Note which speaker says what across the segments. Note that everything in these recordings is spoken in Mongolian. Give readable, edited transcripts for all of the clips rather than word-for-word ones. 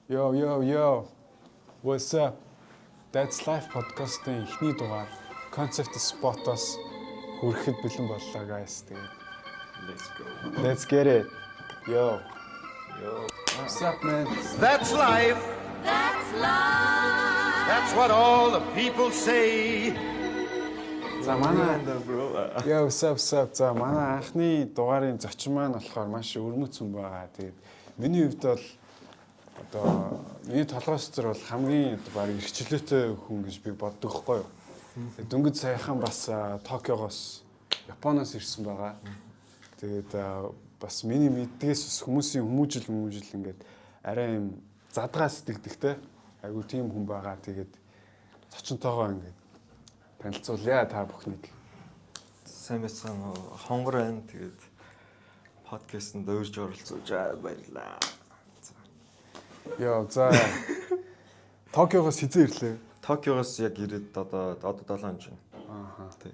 Speaker 1: Yo, yo, yo. What's up? That's Life podcast-ын эхний дугаар Concept Spot-оос хүрэхэд бэлэн боллоо, guys. Тэгээд
Speaker 2: Let's go.
Speaker 1: Let's get it. Yo.
Speaker 2: Yo.
Speaker 1: What's up, man?
Speaker 3: That's life.
Speaker 4: That's life.
Speaker 3: That's what all the people say.
Speaker 1: За, манай
Speaker 2: Bro.
Speaker 1: Yo, what's up, what's up? За, манай анхны дугаарын зочин маань болохоор маш өвөрмөц хүн байгаа. Тэгээд миний хувьд бол одоо миний толгойс дотор бол хамгийн одоо баг эрхчлөөтэй хүн гэж би боддог хгүй юу. Тэгээд дөнгөж саяхан бас Токиогоос, Японоос ирсэн байгаа. Тэгээд бас миний мэддгээс бас хүмүүсийн хүмүүжил ингээд арай юм задгаа сэтгэдэгтэй. Айгу тийм хүн байгаа. Тэгээд зочинтойгоо ингээд танилцуулъя та бүхнийг.
Speaker 2: Сайн байцгаана уу? Хонгор байна. Тэгээд подкастэнд урьж оролцуулж баярлаа. За.
Speaker 1: Йоо, за. Токиогоос хэзээ ирлээ?
Speaker 2: Токиогоос яг ирээд одоо 7 хоног байна.
Speaker 1: Ааха.
Speaker 2: Тий.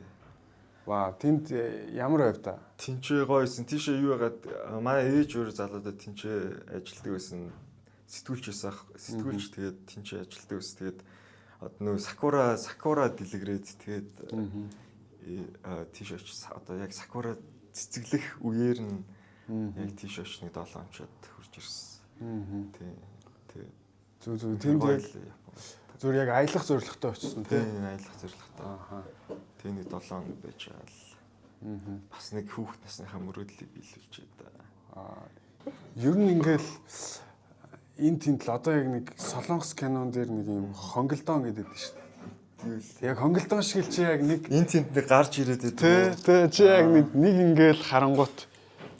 Speaker 1: Вау, тэнд ямар байв та?
Speaker 2: Тинчээ гоё байсан. Тийшээ юу яагаад манай ээж өөр залуудад тинчээ ажилладаг байсан. Сэтгүүлч байсан. Сэтгүүлч, тэгээд тинчээ ажилладаг байсан. Тэгээд одоо нөө сакура дэлгэрээд, тэгээд тийш очиж, одоо яг сакура цэцэглэх үеэр нь яг тийш очиж нэг 7 хоночод хурж ирсэн. Тий. Тэгээд
Speaker 1: Зүг зүг, тэнд яг
Speaker 2: Япон.
Speaker 1: зүгээр яг аялах зорилготой очсон, тий?
Speaker 2: Тийм, аялах зорилготой. Тэг нэг 7 хоног байж байгаа л. Бас нэг хүүхэд насныхаа мөрөөдлийг биелүүлж да.
Speaker 1: Аа. Ер нь ингээл энэ тэнд л одоо яг нэг солонгос кинон дээр нэг юм хонголдон гэдэг шүү дээ.
Speaker 2: Тэгвэл
Speaker 1: Яг хонголдон шиг л чи яг нэг
Speaker 2: энэ тэнд нэг гарч ирээд
Speaker 1: Тэ
Speaker 2: байдаг.
Speaker 1: тэ, чи яг нэг ингээл харангуут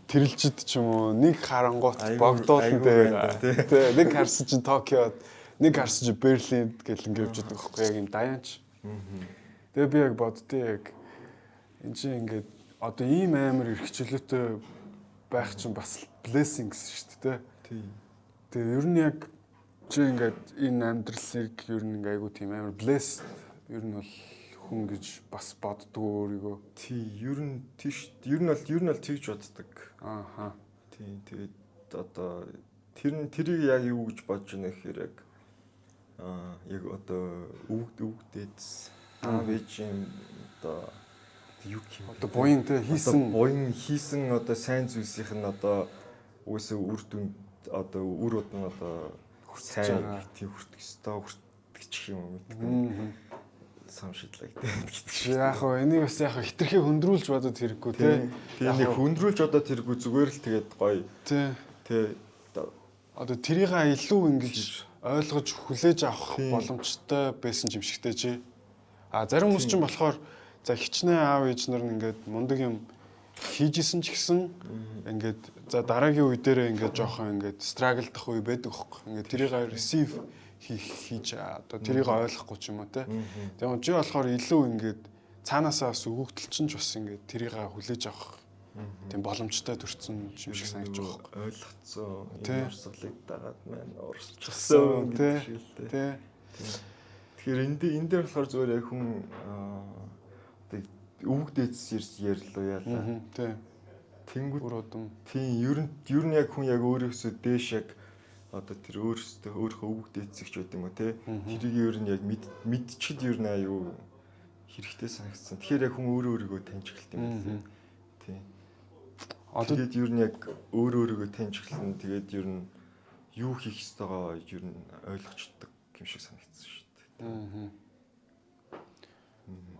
Speaker 1: тэрэлжид ч юм уу, нэг харангуут богдуулан
Speaker 2: айгүй
Speaker 1: дээр
Speaker 2: байна, тий.
Speaker 1: тэ, нэг харсан чинь Токиод, нэг харсан чинь Берлинд гэл ингэ явж байгаа байхгүй, яг юм даяанч. Тэгээ би яг боддөө, яг энэ чинь ингээд одоо ийм амар эрхчлөөтэй байх чинь бас blessings шүү дээ.
Speaker 2: Тий.
Speaker 1: Тэгээ ер нь яг чи ингээд энэ амьдралыг ер нь ингээ айгу тийм амар blessed ер нь бол хүн гэж бас боддгоо өөрийгөө.
Speaker 2: Тий, ер нь тийш, ер нь бол тэгж боддог. Тий, тэгээд одоо тэр нь тэрийг яг юу гэж бодож байна гэхээр яг яг одоо өвөг дээдс, аав ээжийн одоо юу гэх юм бэ?
Speaker 1: Одоо буян те
Speaker 2: Одоо
Speaker 1: хийсэн
Speaker 2: буян хийсэн одоо сайн зүйлсийнх нь одоо угаасаа үр дүнд, одоо үр удам одоо сайн
Speaker 1: байгаа.
Speaker 2: Тийм, хүртэх ёстой, хүртэх юм уу мэдгүй, сам шидлэг гэдэг шиг.
Speaker 1: Яг хөө энийг бас яг хитрхи хөндрүүлж бодод хэрэггүй те.
Speaker 2: Тийм, нэг хөндрүүлж бодоод хэрэггүй, зүгээр л тэгээд гоё тий.
Speaker 1: Одоо тэрийг илүү ингэж ойлгож хүлээж авах боломжтой байсан юм шигтэй чи. А зарим хүмүүс чинь болохоор за хичнээн аав ээж нар нь ингээд мундаг юм хийж исэн ч гэсэн ингээд за дараагийн үе дээрээ ингээд жоохон ингээд struggle дах үе байдаг хөөхгүй. Ингээд тэрийг receive хийх хийж одоо тэрийг ойлгохгүй ч юм уу те. Тэгээ чи болохоор илүү ингээд цаанаасаа бас өгөгдөл чинь ч бас ингээд тэрийг хүлээж авах тийм боломжтой төрсэн юм шиг санагдаж байгаа хөөхгүй.
Speaker 2: Ойлгоцсон
Speaker 1: Тий.
Speaker 2: энэ урсгалыг дагаад маань
Speaker 1: Тий.
Speaker 2: урсчихсан гэдэг шиг л дээ.
Speaker 1: Тэ.
Speaker 2: Тэгэхээр энэ дээр болохоор зүгээр яг хүн одоо өвөг дээдс ирж ярьлаа яалаа.
Speaker 1: Тэ.
Speaker 2: Тэнгүүд
Speaker 1: Үр удам.
Speaker 2: Тийм, ер нь яг хүн яг өөрөөсөө дээш яг одоо тэр өөрөөсөө өөрийнхөө өвөг дээдсэгч байд юм уу те. Тэрийг ер нь яг мэдчихэд ер нь аюу хэрэгтэй санагдсан. Тэгэхээр яг хүн өөрөө өөрийгөө таньж эхэлт юм байна. Тийм.
Speaker 1: Одоо
Speaker 2: Тэгээд ер нь яг өөрөө өөрийгөө таньж эхэлнэ. Тэгээд ер нь юу хийх ёстойгоо ер нь ойлгочдөг юм шиг санагдсан шүү дээ.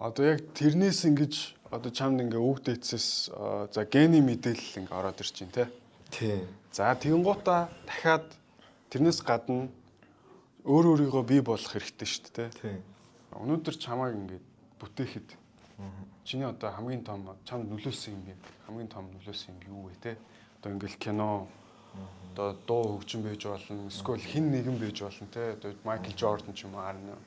Speaker 1: Одоо яг тэрнээс ингэж одоо чамд ингээ өвөг дээдсээс за гений мэдээлэл ингээ ороод ирж байна те.
Speaker 2: Тийм.
Speaker 1: За, тэгэнгуутаа дахиад тэрнээс гадна өөр өөрийгөө бий болох хэрэгтэй шүү дээ.
Speaker 2: Тийм.
Speaker 1: Өнөөдөр чамайг ингээд бүтээхэд чиний одоо хамгийн том чамд нөлөөлсөн юм яг хамгийн том нөлөөлсөн юм юу вэ те? Одоо ингээл кино, одоо дуу хөгжим байж болно, эсвэл хэн нэгэн байж болно те. Одоо Майкл Жордан ч юм уу, арна.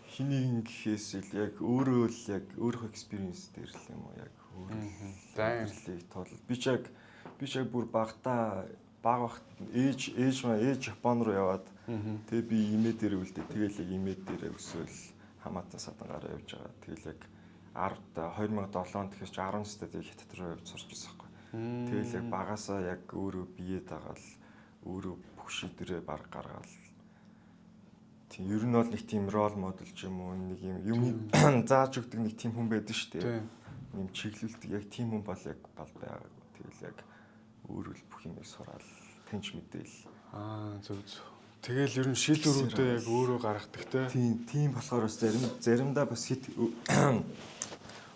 Speaker 2: Хэн нэгэн гэхээс ил яг өөрөө л яг өөрийнхөө experience дээр л юм уу, яг өөрөө амьдралыг тоолол. Би ч яг бүр багтаа, баг багт ээж маа ээж Япон руу яваад, тэгээ би имээ дээр үлдээ. Тэгэл яг имээ дээрээ өсөөл, хамаатан садангараа явж байгаа. Тэгэл яг 10 та 2007 онд, тэгэхээр чи 10 настай, тэгээ хятад руу явж сурч байсан байхгүй. Тэгэл яг багасаа яг өөрөө бие дагаал өөрөө бүх бүх шийдвэрээ баг гаргаал. Тийм, ер нь бол нэг тийм role model ч юм уу, нэг юм зааж өгдөг нэг тийм хүн байдаг шүү дээ. Нэм чиглүүлдэг яг тийм хүн бол яг бал байгаагүй. Тэгэл яг өөрөө л бүх юмыг сураал, тэнч мэдээл.
Speaker 1: Аа, зөв зөв. Тэгэл ер нь шийдвэрүүдээ яг өөрөө гаргадаг те.
Speaker 2: Тийм, тийм болохоор бас заримдаа бас хит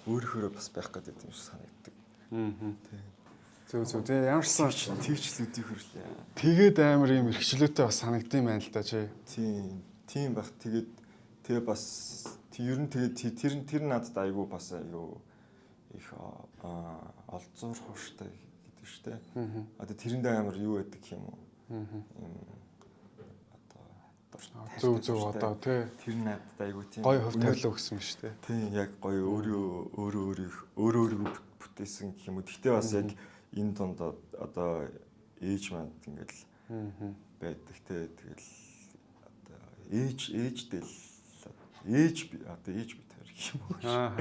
Speaker 2: өөрөөхөөрөө бас байх гэдэг юм шиг санагддаг.
Speaker 1: Тийм. Зөв зөв. Тэгээ ямарсан
Speaker 2: тэгчлүүдийг хөрлөө.
Speaker 1: Тэгээд амар юм эрхчлөөтэй бас санагдсан юм байна л да чи.
Speaker 2: Тийм, тийм байх. Тэгээд тэгээ бас ер нь тэгээд тэр надад айгүй бас айгүй их олзуур хууштай гэдэг шүү дээ. Одоо тэрэндээ амар юу байдаг юм уу? Одоо
Speaker 1: зөв зөв одоо тий.
Speaker 2: Тэр надад айгүй тийм
Speaker 1: гоё хөв тавилаа өгсөн юм шүү дээ.
Speaker 2: Тийм, яг гоё өөрөө өөрийгөө бүтээсэн гэх юм уу. Гэхдээ бас яг энэ дунд одоо ээж манд ингээл байдаг те. Тэгэл одоо ээж ээжтэй ээж би одоо ээж би тавир гэх юм уу.
Speaker 1: Аа.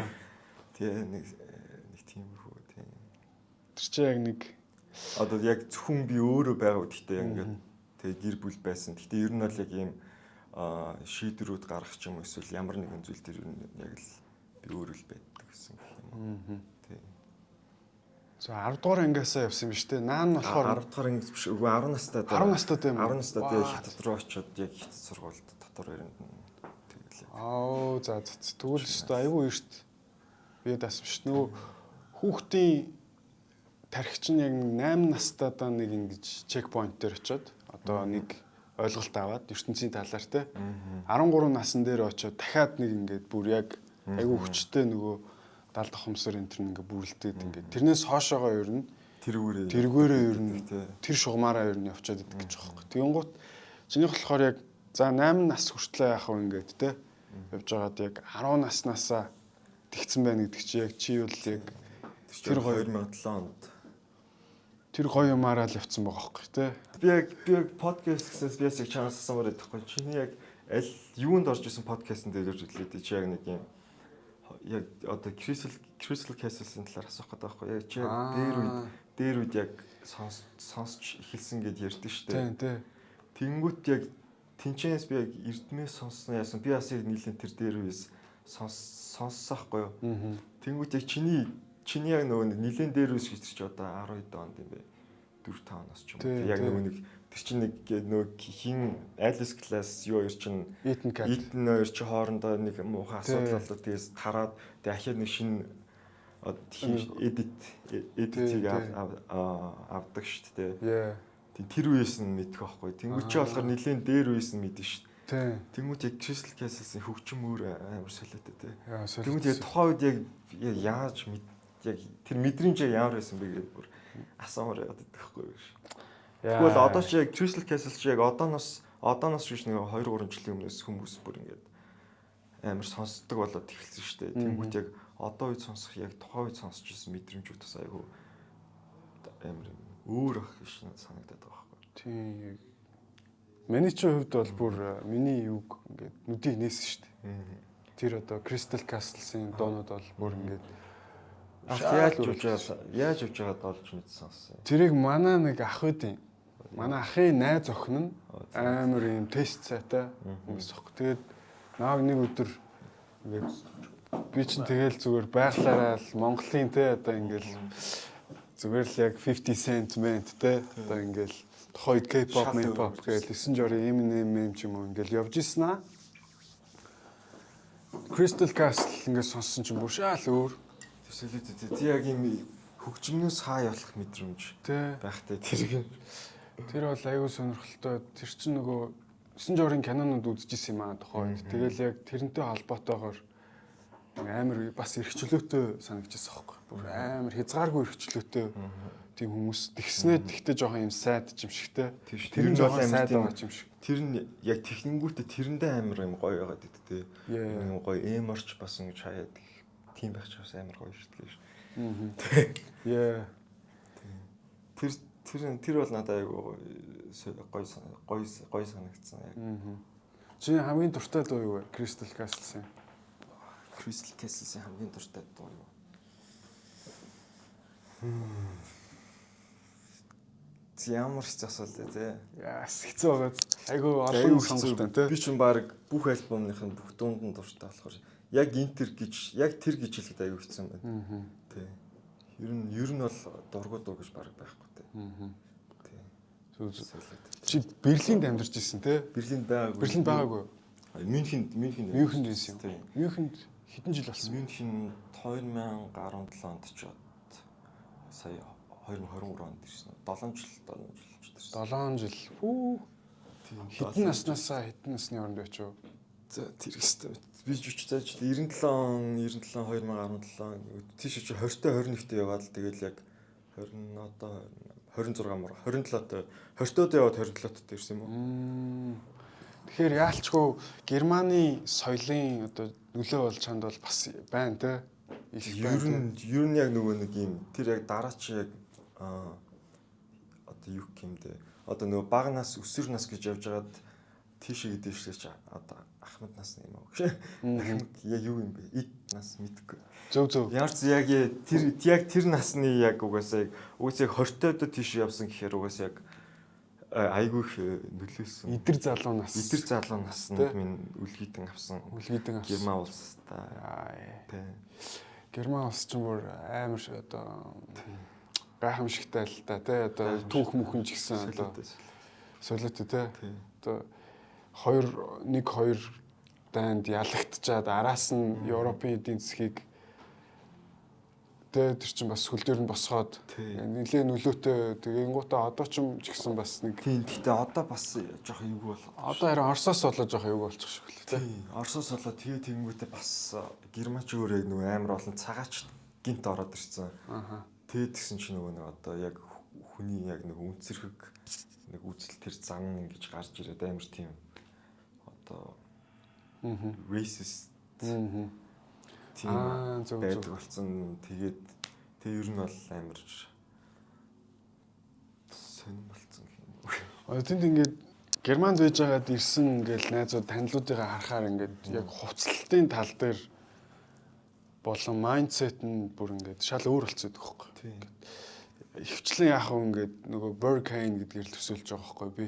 Speaker 2: Тэ нэг тиймэрхүү тийм.
Speaker 1: Тэр чи яг нэг
Speaker 2: одоо яг зөвхөн би өөрөө байгаа гэхдээ яг ингээд тэгээ гэр бүл байсан. Гэхдээ ер нь бол яг ийм шийдвэрүүд гаргах ч юм уу эсвэл ямар нэгэн зүйл дээр ер нь яг л би өөрөө л байдаг гэсэн гэх юм уу. Тийм.
Speaker 1: За 10 дугаар ангиасаа явсан юм биш үү? Наан нь болохоор
Speaker 2: 10 дугаар анги биш үгүй 10 настай.
Speaker 1: 10 настай тийм
Speaker 2: үү? 10 настай тэгээ хятад руу очиод яг хятад сургуульд татвар баринд
Speaker 1: тэгэл. Аа за тэгвэл өстө айгүй эрт би дас биш. Нөгөө хүүхдийн тархич нь яг 8 настайдаа нэг ингэж чекпоинт дээр очиод одоо нэг ойлголт аваад ертөнцийн талаар те 13 насн дээр очиод дахиад нэг ингээд бүр яг айгүй хүчтэй нөгөө дал тохомсор энэ төр ингээд бүрлдээд ингээд тэрнээс хоошоогоо ер нь тэргүүрээ ер нь тэр шугамаараа ер нь явчаад идэг гэж байгаа байхгүй. Тэгэнгუთ чинийх болохоор яг за 8 нас хүртлээ яах вэ ингээд те явж байгаад яг 10 наснаасаа тэгсэн байна гэдэг чи яг чи бол яг
Speaker 2: тэр 2007 онд
Speaker 1: тэр гоё юмараа л явцсан байгаа байхгүй тий.
Speaker 2: Би яг подкаст гэсээс би яг чанаас асуумаар байдаг байхгүй. Чиний яг аль юунд орж исэн подкастн дээр орж ирлээ тий. Чи яг нэг юм яг одоо Crystal Castles-ын талаар асуух гэдэг байхгүй. Яг чи яг дээр үед яг сонсч эхэлсэн гэд ярьдэн шүү дээ.
Speaker 1: Тийм тий.
Speaker 2: Тэнгүүт яг тэнчэнээс би яг эрдмээ сонссон яасан. Би бас яг нийлэн тэр дээр үеэс сонссаахгүй юу. Тэнгүүт яг чиний яг нөгөө нэг нилээн дээр үс гэж чи одоо 12 онд юм бэ. 4 5 оноос ч юм уу. Яг нөгөө нэг тэр чинь нэг нөгөө хин Alice Class юу хоёр чинь
Speaker 1: Ethan
Speaker 2: хоёр чи хоорондоо нэг муухай асуудал болоод тэгээс тараад тэг ахиад нэг шинэ edit-ийг авдаг шүү дээ. Тэг тэр үеэс нь мэдэх байхгүй. Тэнгүүт чи болохоор нилээн дээр үеэс нь мэдэн шүү дээ. Тэнгүүт яг Crystal Castles-ийн хөгжим өөр амар солиотой тий. Тэнгүүт яг тухайн үед яг яаж мэд яг тэр мэдрэмж ямар байсан бэ гэдэг бүр асуумаар яваад идэх байхгүй юу. Тэгвэл одоо чи яг Crystal Castle чи яг одооноос биш нэг 2 3 жилийн өмнөөс хүмүүс бүр ингээд амар сонсдог болоод эхэлсэн шүү дээ. Тэнгүүт яг одоо үед сонсох яг тухайн үед сонсч ирсэн мэдрэмжүүд бас айгүй амар өөр ах гэж санагдаад байгаа байхгүй.
Speaker 1: Тийм. Миний ч хувьд бол бүр миний юг ингээд нүдийг нээсэн шүү дээ. Тэр одоо Crystal Castles-ийн дуунууд бол бүр ингээд
Speaker 2: яаж явж байгаад олж мэдсэн болсон.
Speaker 1: Тэрийг манай нэг ах үүдийн. Манай ахын найз охин нь амар юм тест сайтай хүмүүс ох. Тэгээд нааг нэг өдөр ингээд би чинь тэгэл зүгээр байглаараа л Монголын те одоо ингээд зүгээр л яг 50 cent мент те одоо ингээд тухайд K-pop, K-pop гээл 9 жорын Eminem ч юм уу ингээд явж исэн аа. Crystal Castle ингээд сонссон чинь бүр шаал өөр.
Speaker 2: Солиотой тий яг юм хөгжмнөөс хаа явах мэдрэмж байхтай тэр.
Speaker 1: Тэр бол аюу сонирхолтой. Тэр чинь нөгөө 9 жорын кинонууд үзчихсэн юм аа тухайн үед. Тэгэл яг тэрнтэй холбоотойгоор амар бас эрхчлөөтэй санагдчихсан аахгүй. Бүр амар хязгааргүй эрхчлөөтэй тийм хүмүүс тэгснээ тэгтээ жоохон юм сайд юм шигтэй.
Speaker 2: Тэр нь жоохон сайд байгаа юм шиг. Тэр нь яг техникүүтээ тэрэндээ амар юм гоё байгаад идэв те. Юм гоё эморч бас ингэж хаяад тийм байх ч бас амар гоё шүү дээ.
Speaker 1: Яа.
Speaker 2: Тэр бол надад айгүй гоё гоё гоё санагдсан яг.
Speaker 1: Чиний хамгийн дуртай дуу юу вэ? Crystal Castles-ийн.
Speaker 2: Crystal Castles-ийн хамгийн дуртай дуу юу? Ямар хэцүү асуулт вэ те.
Speaker 1: Яас хэцүү байгаа. Айгу олон сонголттой те.
Speaker 2: Би чинь баг бүх альбомных нь бүх дунд нь дуртай болохоор яг энэ тэр гэж яг тэр гэж хэлэхэд айгу хэцүү юм байна. Тэ. Ер нь бол дургу дуу гэж баг байхгүй те. Тэ.
Speaker 1: Чи Берлинд амьдарч ирсэн те?
Speaker 2: Берлинд байгаагүй.
Speaker 1: Берлинд байгаагүй.
Speaker 2: Мюнхенд
Speaker 1: Мюнхенд байсан юм. Мюнхенд хэдэн жил болсон?
Speaker 2: Мюнхенд 2017 онд ч сая 2023 онд ирсэн. 7 жил ирсэн.
Speaker 1: 7 жил. Хүү. Хэдэн наснаасаа хэдэн насны хооронд байч юу?
Speaker 2: За тэр өстой. Би ч зааж 97 он 97 2017 тийш чи 20-т 21-т яваад л тэгэл яг 20 одоо 26 мөр 27-т 20-тод яваад 27-т ирсэн юм
Speaker 1: уу? Тэгэхээр яалчгүй Германы соёлын одоо нөлөө бол чамд бол бас байна те.
Speaker 2: Ер нь яг нөгөө нэг юм тэр яг дараа чи яг одоо юу гэмдэ одоо нөгөө бага нас өсвөр нас гэж явж байгаад тийшээ дэвшлээч одоо ахмад нас юм уу гэж. Ахмад яг юу юм бэ? Эд нас мэдгүй.
Speaker 1: Зөв.
Speaker 2: Ямар ч яг тэр яг тэр насны яг угаасаа яг 20-тод тийш явсан гэхээр угаасаа яг айгүй их нөлөөлсөн.
Speaker 1: Идэр залуу нас.
Speaker 2: Идэр залуу наснд минь үлгийдэн авсан.
Speaker 1: Үлгийдэн авсан.
Speaker 2: Герман улстай. Тэ.
Speaker 1: Герман улс ч бүр амар одоо гайхамшигтай л та тий одоо түүх мөхөн ч гэсэн одоо солиотой тий. Одоо 2 1 2 дайнд ялагдчаад араас нь Европын эдийн засгийг тэ тэр чинь бас хөл дээр нь босгоод нэлээ нөлөөтэй тэгэнгүүтээ одоо ч юм ч гэсэн бас нэг
Speaker 2: тийм. Гэхдээ одоо бас жоох эвгүй бол
Speaker 1: одоо харин Оросоос болоо жоох эвгүй болчих шиг л тэ.
Speaker 2: Тийм. Оросоос болоо тэгээ тэгэнгүүтээ бас Германч өөр яг нөгөө амар олон цагаач гинт ороод ирсэн.
Speaker 1: Аха.
Speaker 2: Тэгээ тэгсэн чинь нөгөө нэг одоо яг хүний яг нэг үнцэрхэг нэг үзэл тэр зан ингэж гарч ирээд амар тийм одоо racist тийм байдаг болсон. Тэгээд тэг ер нь бол амар сонир болсон гэх юм уу.
Speaker 1: Одоо тэнд ингээд Германд байж байгаад ирсэн ингээл найзууд танилуудыгаа харахаар ингээд яг хувцлалтын тал дээр болон майндсет нь бүр ингээд шал өөр болцсон гэдэг хөхгүй.
Speaker 2: Тийм.
Speaker 1: Ихэвчлэн яах вэ ингээд нөгөө Berghain гэдгээр л төсөөлж байгаа хөхгүй би.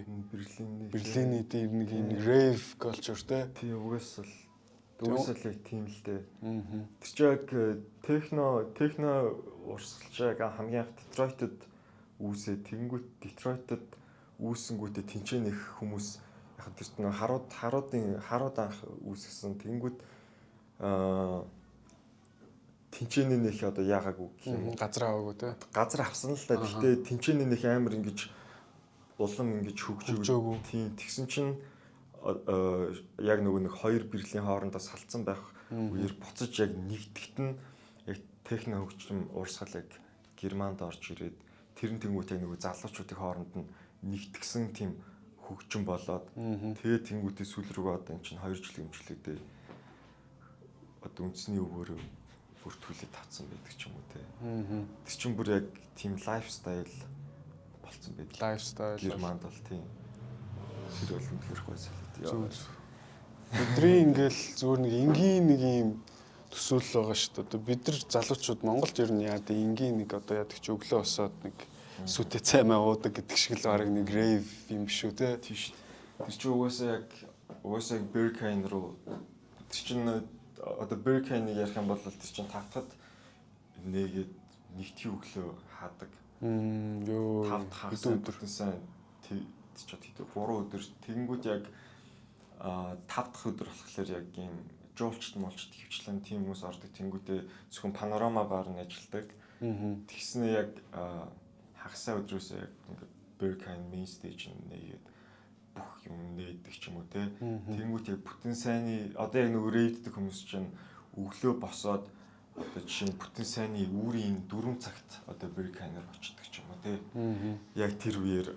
Speaker 2: Берлиний
Speaker 1: дээр нэг юм нэг rave culture те.
Speaker 2: Тийм угаасаа л яг тийм л дээ. Тэр чи яг техно урсгалч яг хамгийн анх Детройтод үүсээ тэгэнгүүт Детройтод үүсэнгүүтээ тэнцэн их хүмүүс яг тэр нэг харууд анх үүсгэсэн тэгэнгүүт тэнцэнэ нэх одоо яагаагүй гэх юм
Speaker 1: газар аваагүй те.
Speaker 2: Газар авсан л да. Гэхдээ тэнцэнэ нэх амар ингэж улам ингэж хөгжөөгүй. Тийм тэгсэн чинь яг нөгөө нэг хоёр Берлин хоорондоо салцсан байх үеэр буцаж яг нэгдэхт нь яг техно хөгжим урсгал яг Германд орж ирээд тэр нь тэнгуут яг нөгөө залуучуудын хооронд нь нэгтгсэн тийм хөгжим болоод тэгээ тэнгуүтээ сүүл рүүгээ одоо эн чинь 2 жил хэмжлэгдээ одоо үндэсний өвөөрөө бүртгүүлээд тавцсан байдаг ч юм уу те. Тэр чинь бүр яг тийм лайфстайл болцсон байдаг.
Speaker 1: Лайфстайл
Speaker 2: Германд бол тийм. Тэр бол үнэхээр гоё солиод.
Speaker 1: Бидний ингээл зүгээр нэг энгийн нэг юм төсөөлөл байгаа шүү дээ. Одоо бид нар залуучууд Монголд ер нь яа дээ энгийн нэг одоо яадаг чи өглөө босоод нэг сүтэ цай маа уудаг гэдэг шиг л бараг нэг rave юм биш үү те.
Speaker 2: Тийм шүү дээ. Тэр чинь угаасаа яг Berghain руу тэр чинь одоо Berghain-ыг ярих юм бол тэр чинь тавтахад нээгээд нэгтгий өглөө хаадаг.
Speaker 1: Йоо.
Speaker 2: Тавт хагас өдөр сайн тэр чинь 3 өдөр тэгэнгүүт яг 5 дахь өдөр болохоор яг ийм жуулчд муулчд хөвчлэн тийм хүмүүс ордог. Тэнгүүтээ зөвхөн панорама бар нь ажилладаг. Тэгснэ яг хагасаа өдрөөсөө яг ингээд Berghain main stage нээгээд бүх юм нээдэг ч юм уу те. Тэнгүүт яг бүтэн сайнны одоо яг нөгөө рейддэг хүмүүс чинь өглөө босоод одоо жишээ нь бүтэн сайнны үүрийн 4 цагт одоо Berghain-аар очдөг ч юм уу те. Яг тэр үеэр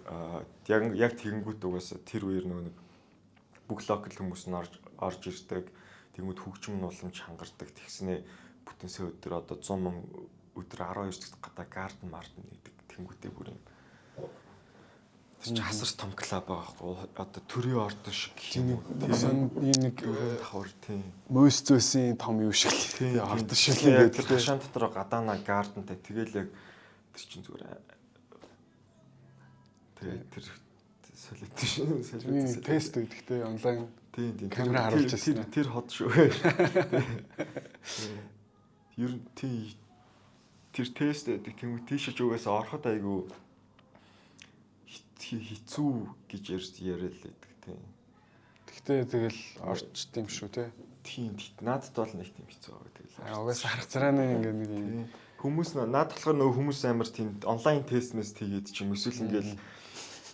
Speaker 2: яг тэгэнгүүт угаасаа тэр үеэр нөгөө нэг бүх локал хүмүүс нь орж ирдэг. Тэнгүүд хөгжим нь уламж хангардаг. Тэгснээ бүтэн сайн өдөр одоо 100 мөн өдөр 12 цагт гадаа гарден марден гэдэг тэнгүүтээ бүр юм. Тэр чинь асар том клуб байгаа байхгүй одоо төрийн ордон шиг гэх юм уу.
Speaker 1: Тийм нэг
Speaker 2: давхар тийм.
Speaker 1: Мөс зөөсийн том юу шиг л тийм ордон шиг л
Speaker 2: гэдэг. Тэр хашаан дотор гадаана гардентай тэгэл яг тэр чинь зүгээр Тэгээд тэр солиот шүү.
Speaker 1: Солиот тест өгдөг те онлайн.
Speaker 2: Тийм.
Speaker 1: Камера харуулж байсан.
Speaker 2: Тэр хот шүү. Ер нь тийм тэр тест байдаг. Тэнгүү тийшэж угаасаа ороход айгүй хэцүү гэж яриад л байдаг тийм.
Speaker 1: Тэгтээ тэгэл орчт юм шүү те.
Speaker 2: Тийм. Надад бол нэг тийм хэцүү байгаа
Speaker 1: тэгэл. Угаасаа харах царайны ингээ нэг юм
Speaker 2: хүмүүс наад болохоор нөгөө хүмүүс амар тийм онлайн тест мэс тэгээд ч юм эсвэл ингээл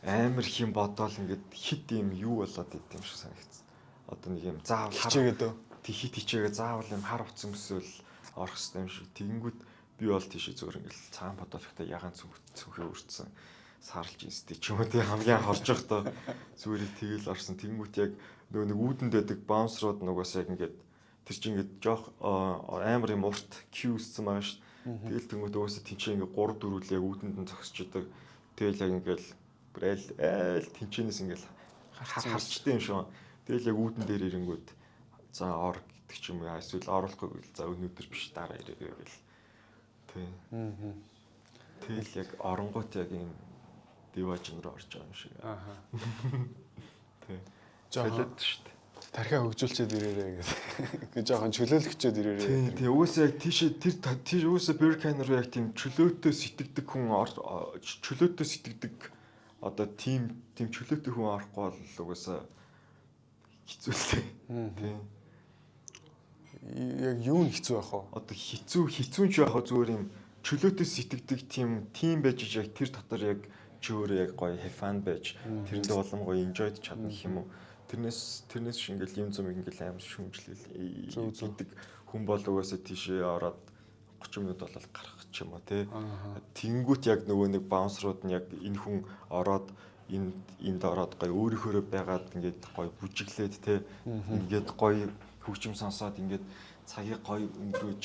Speaker 2: амар их юм бодоол ингээд хит юм юу болоод идэм юм шиг санагдсан. Одоо нэг юм заавал
Speaker 1: хичээгээд өө.
Speaker 2: Тэг хит хичээгээ заавал юм хар утсан эсвэл орох хэрэгтэй юм шиг. Тэгэнгүүт би бол тийшээ зүгээр ингээл цагаан бодоолохтой ягаан цүнхээ өртсөн сарлж инстэй ч юм уу тий хамгийн анх орж явахдаа зүгээр тэгэл орсон. Тэгэнгүүт яг нөгөө нэг үүдэнд байдаг баунсрууд нугасаа яг ингээд тэр чинь ингээд жоох амар юм урт Q үссэн байгаа шүү. Тэгэл тэнгуут угаасаа тэнцээ ингээд 3 4 л яг үүдэнд нь зогсож идэг. Тэгэл яг ингээд бүр айл айл тэнцэнээс ингээд харчтай юм шиг. Тэгэл яг үүдэн дээр ирэнгүүт за ор гэдэг ч юм уу эсвэл оруулахгүй гэл за өнөөдөр биш дараа ирээрэй гэл. Тий. Тэгэл яг оронгууд яг юм диважн руу орж байгаа юм шиг.
Speaker 1: Ааха.
Speaker 2: Тий.
Speaker 1: Солиод
Speaker 2: шүү дээ.
Speaker 1: Тархиа хөгжүүлчихэд ирээрэй гэдэг. Гэ жоохон чөлөөлөгчөөд ирээрэй.
Speaker 2: Тийм, тийм. Угаасаа яг тийшээ тэр тийш угаасаа Berghain руу яг тийм чөлөөтэй сэтгэдэг хүн чөлөөтэй сэтгэдэг одоо тийм тийм чөлөөтэй хүн орохгүй бол угаасаа хэцүү л дээ. Тийм.
Speaker 1: Яг юу нь хэцүү байх вэ?
Speaker 2: Одоо хэцүү хэцүү ч яг зүгээр юм чөлөөтэй сэтгэдэг тийм тийм байж яг тэр дотор яг чи өөрөө яг гоё have fun байж тэрэндээ улам гоё enjoy чадна гэх юм уу. Тэрнээс тэрнээс ш ингээл юм зум ингээл амар шүмжлэл гэдэг хүн бол угаасаа тийшээ ороод 30 минут болол гарах ч юм уу тий. Тэнгүүт яг нөгөө нэг баунсрууд нь яг энэ хүн ороод энд энд ороод гоё өөрийнхөөрөө байгаад ингээд гоё бүжиглээд тий. Ингээд гоё хөгжим сонсоод ингээд цагийг гоё өнгөрөөж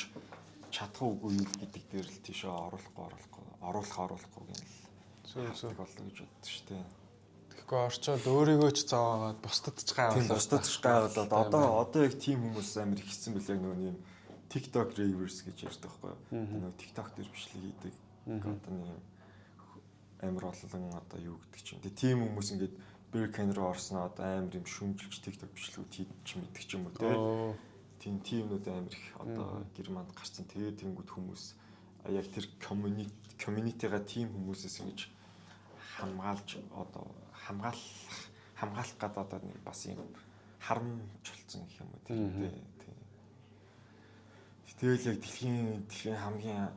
Speaker 2: чадах уугүй юу гэдэг дээр л тийшээ оруулахгүй оруулахгүй оруулах оруулахгүй гэнэ л
Speaker 1: Зөв зөв
Speaker 2: боллоо гэж боддог шүү дээ.
Speaker 1: Тэгэхгүй орчоод өөрийгөө ч зовоогоод бусдад ч гайвуулаад.
Speaker 2: Тийм бусдад ч гайвуулаад одоо одоо яг тийм хүмүүс амар их хэцэн бэлээ нөгөө юм TikTok ravers гэж ярьдаг байхгүй юу? Нөгөө TikTok дээр бичлэг хийдэг. Одоо нэг юм амар олон одоо юу гэдэг чинь. Тэгээ тийм хүмүүс ингээд Berghain руу орсноо одоо амар юм шүмжилж TikTok бичлэгүүд хийж мэддэг ч юм уу те. Тийм тиймнүүд амар их одоо Германд гарсан. Тэгээ тэнгүүд хүмүүс яг тэр community community-га тийм хүмүүсээс ингэж хамгаалж одоо хамгаалах хамгаалах гад одоо нэг бас юм харамч болсон гэх юм уу тийм тий. Тэгэл яг дэлхийн дэлхийн хамгийн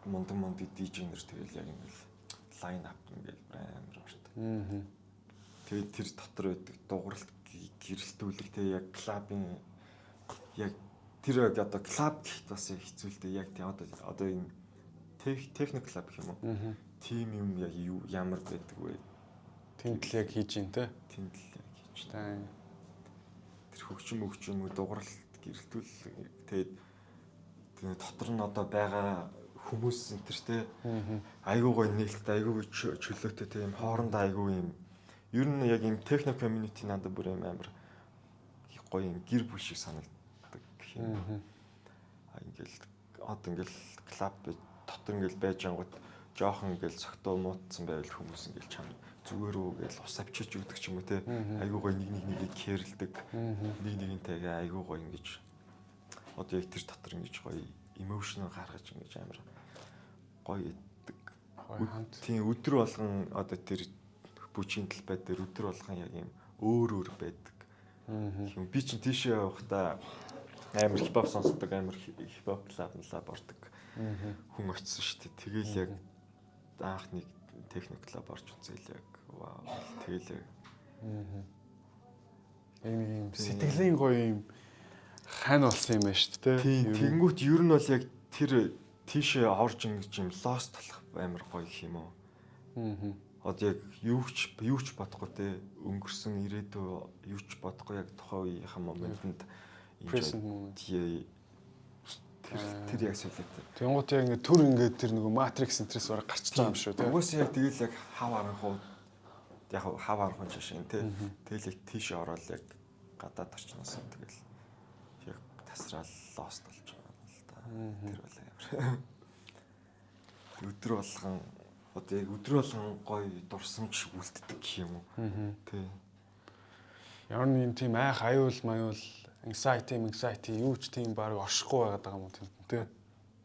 Speaker 2: мундаг мундаг DJ нар тэгэл яг ингээл line up ингээл амар ордог. Тэгээд тэр дотор байдаг дууралт гэрэлтүүлэг те яг клабын яг тэр яг одоо клаб гэхэд бас яг хэцүү л дээ. Яг тийм одоо одоо энэ техно клаб гэх юм уу? Тим юм яг юу ямар байдаг вэ?
Speaker 1: Тэнд л яг хийж ин те.
Speaker 2: Тэнд л яг хийж байна. Тэр хөгжим хөгжим дууралт гэрэлтүүлэг тэгээд дотор нь одоо байгаа хүмүүс энэ төр те айгуу гоё нээлттэй айгуу чөлөөтэй те юм хоорондоо айгуу юм ер нь яг юм техно community надад бүр юм амар гоё юм гэр бүл шиг санагддаг гэх юм. А ингээл одоо ингээл клуб дотор ингээл байж ангууд жоохон ингээл согтуу муутсан байвал хүмүүс ингээл чам зүгээр үү гээл ус авчирч өгдөг ч юм уу те айгуу гоё нэг нэг нэгийг кэрлдэг нэг нэгнтэйгээ айгуу гоё ингэж одоо яг тэр дотор ингэж гоё emotion гаргаж ингэж амар гоё иддэг. Тийм өдөр болгон одоо тэр бүжгийн талбай дээр өдөр болгон яг юм өөр өөр байдаг. Тийм би чинь тийшээ явахдаа амар хипхоп сонсдог, амар хипхоп клаб лаб ордог. Хүн очсон шүү дээ. Тэгэл яг анх нэг техно клуб орж үзээл яг вау тэгэл
Speaker 1: яг нэг юм сэтгэлийн гоё юм хань болсон юм байна шүү дээ.
Speaker 2: Тийм тэгэнгүүт ер нь бол яг тэр тийшээ орж ингэж юм lost болох амар гоё гэх юм уу. Одоо яг юу ч бодохгүй те өнгөрсөн ирээдүй юу ч бодохгүй яг тухайн үеийнхэн моментод
Speaker 1: present moment
Speaker 2: тэр яг солиотой.
Speaker 1: Тэнгуут яг ингэ төр ингээд тэр нөгөө Matrix энтрээс бараг гарчиж байгаа юм шүү те.
Speaker 2: Угаасаа яг тэгэл яг хав аранхуу яг хав аранхуу жишээ те. Тэгэл яг тийшээ ороод яг гадаад орчноос тэгэл яг тасраал lost болж байгаа юм л да. Тэр бол амар. Өдөр болгон одоо яг өдрө болгон гоё дурсамж үлддэг гэх юм уу. Тий.
Speaker 1: Ямар нэгэн тийм айх аюул маюул, anxiety юу ч тийм баг оршихгүй байгаад байгаа юм уу тий.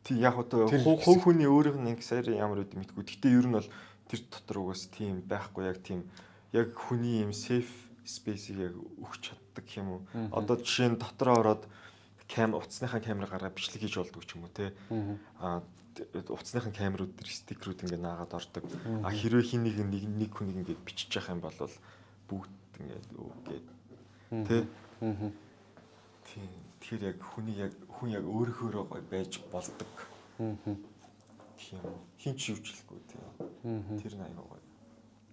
Speaker 2: Тий, яг одоо хувь хүний өөрийнх нь anxiety ямар гэдэг мэдгүй. Гэтэ ер нь бол тэр дотор угаас тийм байхгүй, яг тийм яг хүний юм safe space-ийг яг өгч чаддаг юм уу. Одоо жишээ нь дотроо ороод кам утасныхаа камер гаргаад бичлэг хийж болдог ч юм уу те. Аа, утасныхаа камерууд дээр стикерүүд ингээ наагаад ордог. А хэрвээ хин нэг нэг хүнийг ингээ бичиж явах юм бол бүгд ингээд өөгээд те. Тийм. Тэгэхээр яг хүний яг хүн яг өөрөөхөөрөө гоё байж болдог. Тийм. Хин ч юучлэхгүй тийм. Тэр нь аягүй гоё.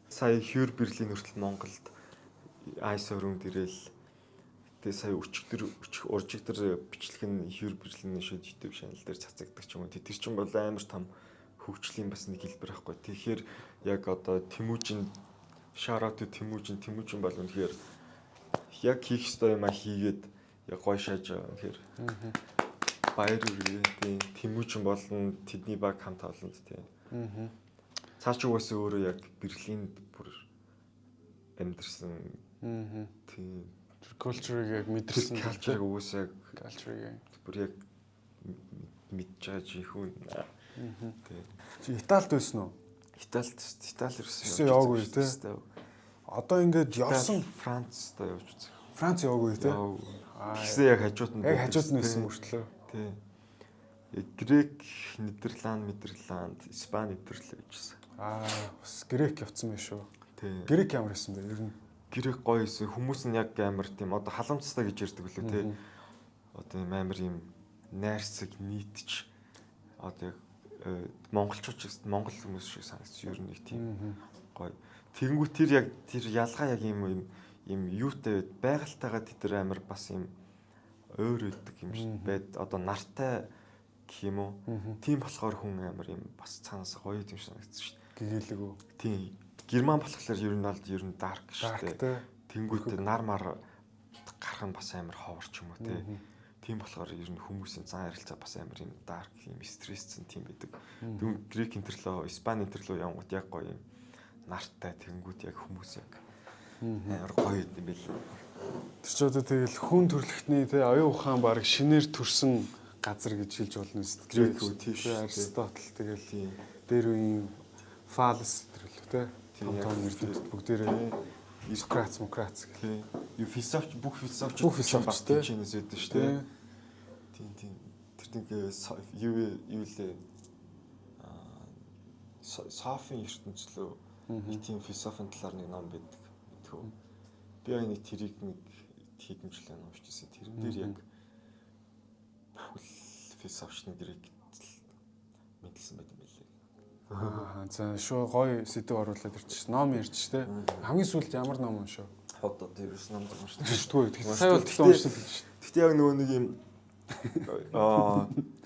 Speaker 2: Сая Хюр Берлин хүртэл Монголд Ice Room дээрэл, тэгээ сая өчигдөр уржигдөр бичлэг нь Хюр Берлиний шууд YouTube channel дээр цацагддаг ч юм уу. Тэр чинь бол амар том хөгжлийн бас нэг хэлбэр байхгүй. Тэгэхээр яг одоо Тэмүүжин, shout out to Тэмүүжин, Тэмүүжин бол үнэхээр яг хийх ёстой юм а хийгээд яг гоё шааж байгаа. Үнэхээр баяр хүргэе. Тийм, Тэмүүжин болон тэдний баг хамт олонд, тийм. Цааш угаасаа өөрөө яг Берлинд бүр амьдэрсэн. Тийм.
Speaker 1: Тэр culture-ыг яг мэдэрсэн.
Speaker 2: Culture-ыг угаасаа
Speaker 1: culture-ыг
Speaker 2: бүр яг мэдж байгаа жинхүүн. Тийм.
Speaker 1: Чи Италид байсан уу?
Speaker 2: Италид, Итали
Speaker 1: ерөөсөн яваагүй тий. Одоо ингээд явсан.
Speaker 2: Францд явж үзэх.
Speaker 1: Франц яваагүй тий.
Speaker 2: Тэгсэн яг хажууд нь
Speaker 1: яг хажууд нь байсан мөртлөө.
Speaker 2: Тий. Грек, Нидерланд, Нидерланд, Испани төрлөө явжсэн.
Speaker 1: Аа, бас Грек явцсан байх шүү.
Speaker 2: Тий.
Speaker 1: Грек ямар байсан бэ? Ер нь
Speaker 2: Грек гоё байсан. Хүмүүс нь яг амар тийм одоо халамцтай гэж ярьдаг лөө тий. Одоо юм амар юм найрсаг, нийтч, одоо яг монголчууд ч монгол хүмүүс шиг санагдсан. Ер нь нэг тийм гоё. Тэгэнгүүт тэр яг тэр ялгаа яг юм юм юм юутай байд, байгальтайгаа тэд нар амар бас юм ойр өгдөг юм шиг байд. Одоо нартай гэх юм уу. Тийм болохоор хүн амар юм бас цаанаас гоё юм шиг санагдсан шүү
Speaker 1: дээ. Гэгээлэг үү?
Speaker 2: Тийм. Герман болохоор ер нь бол ер нь dark шүү дээ. Тэнгүүт нар мар гарах нь бас амар ховор ч юм уу те. Тийм болохоор ер нь хүмүүсийн зан харилцаа бас амар юм dark, юм стрессцэн тийм байдаг. Тэгвэл Грек интерлөө, Испани интерлөө явангууд яг гоё юм нартай, тэнгүүт яг хүмүүс яг амар гоё юм байл.
Speaker 1: Тэр ч одоо тэгэл хүн төрөлхтний те оюун ухаан баг шинээр төрсэн газар гэж хэлж болно үст.
Speaker 2: Грек үү, тийш.
Speaker 1: Аристотл, тэгэл дээр үеийн Фалес төрлөө те. Том том эрдэмтэд бүгдээрээ Сократ, Мократ
Speaker 2: гэх. Юу философч, бүх философч,
Speaker 1: бүх философч
Speaker 2: те чинээс өгдөн шүү дээ. Тийм, тийм. Тэр нэг юу юу лээ, аа, Софийн ертөнцлөө нэг тийм философийн талаар нэг ном байдаг. Мэдхүү. Би яг нэг тэрийг нэг хэдэн жил уншижсэн. Тэрэн дээр яг бүхэл философч нэг грек мэдлсэн байт юм байлээ.
Speaker 1: Аа, за шүү, гоё сэдв оруулаад ирчих. Ном ярьчих те. Хамгийн сүүлд ямар ном уншив?
Speaker 2: Одоо тэрс ном уншдаг.
Speaker 1: Уншдаггүй. Тэгэхээр сая бол тэгтээ уншсан гэж.
Speaker 2: Тэгтээ яг нөгөө нэг юм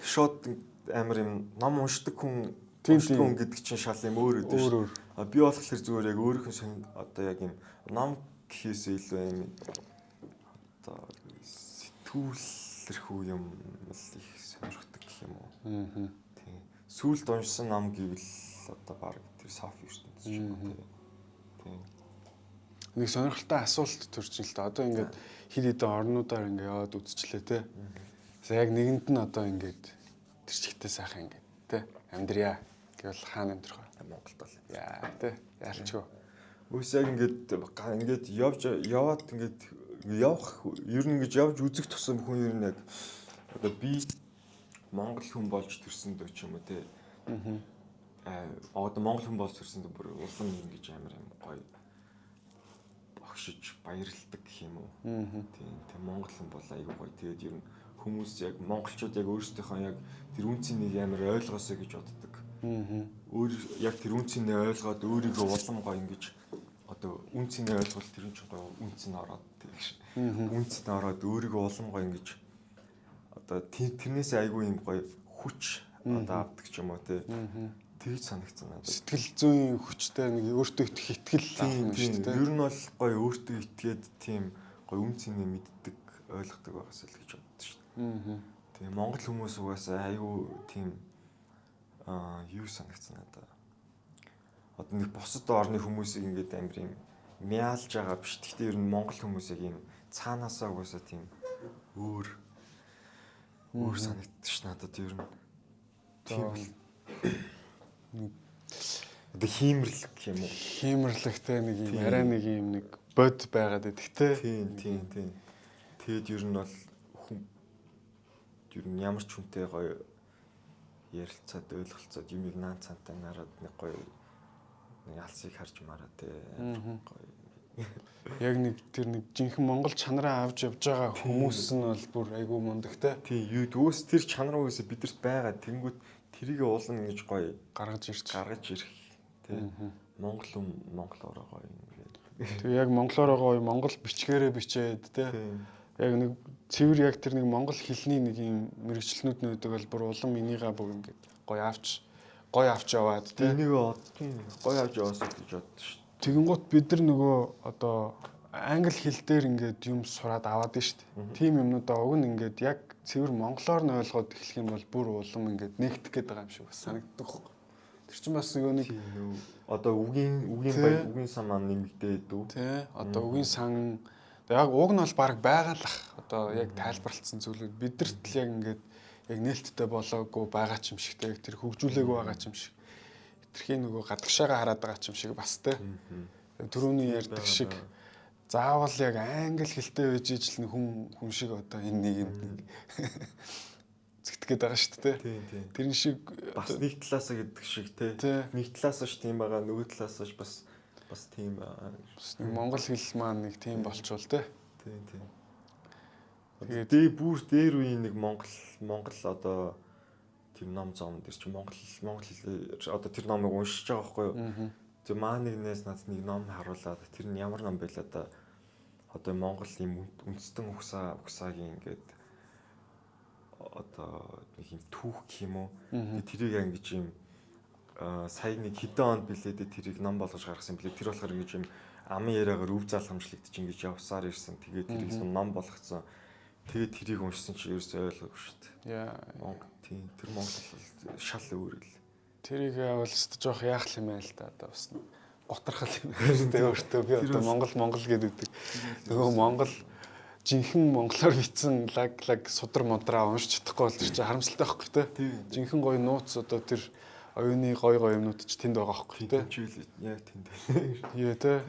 Speaker 2: шууд амар юм ном уншдаг хүн хүн гэдэг чинь шал юм өөр өгдөө шүү. А би болохоор зүгээр яг өөрийнх нь одоо яг юм ном гэхээс илүү юм одоо сэтгүүлэрхүү юм л их сонирхдаг гэх юм уу. Тийм. Сүүлд уншсан ном гэвэл одоо баг тэр Софи ертөнц юм уу тийм.
Speaker 1: Нэг сонирхолтой асуулт төрж ин л да. Одоо ингээд хид хідэн орнуудаар ингээд яваад үзчихлээ те. За яг нэгэнд нь одоо ингээд тэр чигтээ сайхан ингээд те амьдрья гэвэл хаана амьдрах вэ?
Speaker 2: Монголд бол.
Speaker 1: Яа те. Яалчгүй.
Speaker 2: Үгүй яг ингээд ингээд явж яваад ингээд явах, ер нь ингэж явж үзэх тусам хүн ер нь яг одоо би монгол хүн болж төрсөн дөө ч юм уу те. Аа, одоо монгол хүн болж төрсөн дөө бүр улам ингэж амар юм гоё огшиж баярлдаг гэх юм уу. Тийм, тийм, монгол хүн бол айгүй гоё. Тэгээд ер нь хүмүүс яг монголчууд яг өөрсдийнхөө яг тэр үнцнийг нэг амар ойлгосоо гэж боддог. Өөр яг тэр үнцнийг ойлгоод өөрийгөө улам гоё ингэж одоо үнцнийг ойлгол тэр нь ч гоё үнц нь ороод тэгш. Үнц нь ороод өөрийгөө улам гоё ингэж одоо тэрнээсээ айгүй юм гоё хүч одоо авдаг ч юм уу те. Тэгж санагдсан надад.
Speaker 1: Сэтгэл зүйн хүчтэй, нэг өөртөө итгэх итгэл авах юм шүү дээ.
Speaker 2: Ер нь бол гоё өөртөө итгээд тийм гоё үнцнийг мэддэг, ойлгодог байгаасаа л гэж боддог шүү дээ. Тийм, монгол хүмүүс угаасаа айгүй тийм юу санагдсан надад. одоо нэг бусад орны хүмүүсийг ингээд амар юм мяалж байгаа биш. Гэхдээ ер нь Монгол хүмүүсийг юм цаанаасаа угаасаа тийм өөр өөр санагддаг ш надад ер нь. Тийм бол одоо хиймэрлэг гэх юм уу?
Speaker 1: Хиймэрлэгтэй нэг юм арай нэг юм нэг бод байгаад байдаг те.
Speaker 2: Тийм тийм тийм. Тэгэд ер нь бол хүн ер нь ямар ч хүнтэй гоё ярилцаад ойлголцоод юмыг наан цаантай нараад нэг гоё нэг алсыг харж мараа те. Гоё.
Speaker 1: Яг нэг тэр нэг жинхэнэ монгол чанараа авч явж байгаа хүмүүс нь бол бүр айгүй мундаг те.
Speaker 2: Тийм юу дүүс тэр чанар угаасаа бидэрт байгаа. Тэнгүүт тэрийг уулан ингэж гоё
Speaker 1: гаргаж ирч.
Speaker 2: Гаргаж ирэх те. Монгол хүн монголоороо гоё ингээд.
Speaker 1: Тэг яг монголоороо гоё монгол бичгээрээ бичээд те. Яг нэг цэвэр яг тэр нэг монгол хэлний нэг юм мэрэгчлэнүүд нь байдаг бол бүр улам энийгээ бүр ингээд гоё авч яваад те.
Speaker 2: Энийг тийм гоё авч яваасаа гэж боддоо шүү.
Speaker 1: Тэгэнгუთ бид нар нөгөө одоо англи хэл дээр ингээд юм сураад аваад нь шүү дээ. Тийм юмнуудаа уг нь ингээд яг цэвэр монголоор нь ойлгоод эхлэх юм бол бүр улам ингээд нэгтгэх гээд байгаа юм шиг бас санагддаг хөө. Тэр чинь бас нөгөө нэг
Speaker 2: одоо үгийн баяр үгийн сан маань нэмэгдээд үү?
Speaker 1: Тий. Одоо үгийн сан яг уг нь бол баг байгаалах одоо яг тайлбарлалцсан зүйлүүд бидэрт л яг ингээд яг нээлттэй болоогүй байгаа ч юм шиг те тэр хөгжүүлээгүй байгаа ч юм шиг. Хэтэрхий нөгөө гадагшаага хараад байгаа ч юм шиг бас те. Түрүүний ярьдаг шиг заавал яг англи хэлтэй байж ижил хүн шиг одоо энэ нийгэмд нэг зэгтгэхэд байгаа шүү дээ. Тэрэн шиг
Speaker 2: бас нэг талаасаа гэдэг шиг те. Нэг талаасаа ч тийм байгаа, нөгөө талаасаа ч бас тийм байгаа.
Speaker 1: Бас нэг монгол хэл маань нэг тийм болчвол те.
Speaker 2: Тийм тийм. Тэгээд дээ бүр дээр үеийн нэг Монгол одоо тийм ном зом дээр чи Монгол хэлээр одоо тэр номыг уншиж байгаа байхгүй юу? Тэг маа нэгнээс надад нэг ном харуулад тэр нь ямар ном байлаа да. Одоо Монгол юм үндэстэн угсаагийн ингээд одоо нэг юм түүх гэх юм уу? Тэрийг ингэж юм сая нэг хэдэн онд билээ дээ тэрийг ном болгож гаргасан билээ. Тэр болохоор ингэж юм амын яриагаар өв залхамжлагдчих ингэж явсаар ирсэн. Тэгээд тэрийг ном болгоцсон. Тэгээд тэрийг уншсан чи ерөөсөө ойлгоогүй шүү дээ.
Speaker 1: Яа.
Speaker 2: Монгол тийм тэр Монгол шал өөр л.
Speaker 1: Тэрийг бол өстө жоох яах юм бэ л да одоо бас готрахал юм байна дээ өөртөө би одоо Монгол гэдэг. Нөгөө Монгол жинхэнэ монголоор бичсэн лаг судар мудраа уншиж чадахгүй бол тэр чинь харамсалтай байхгүй те. Жинхэнэ гоё нууц одоо тэр оюуны гоё гоё юмнууд ч тэнд байгаа байхгүй те.
Speaker 2: Яг тэнд.
Speaker 1: Яа те.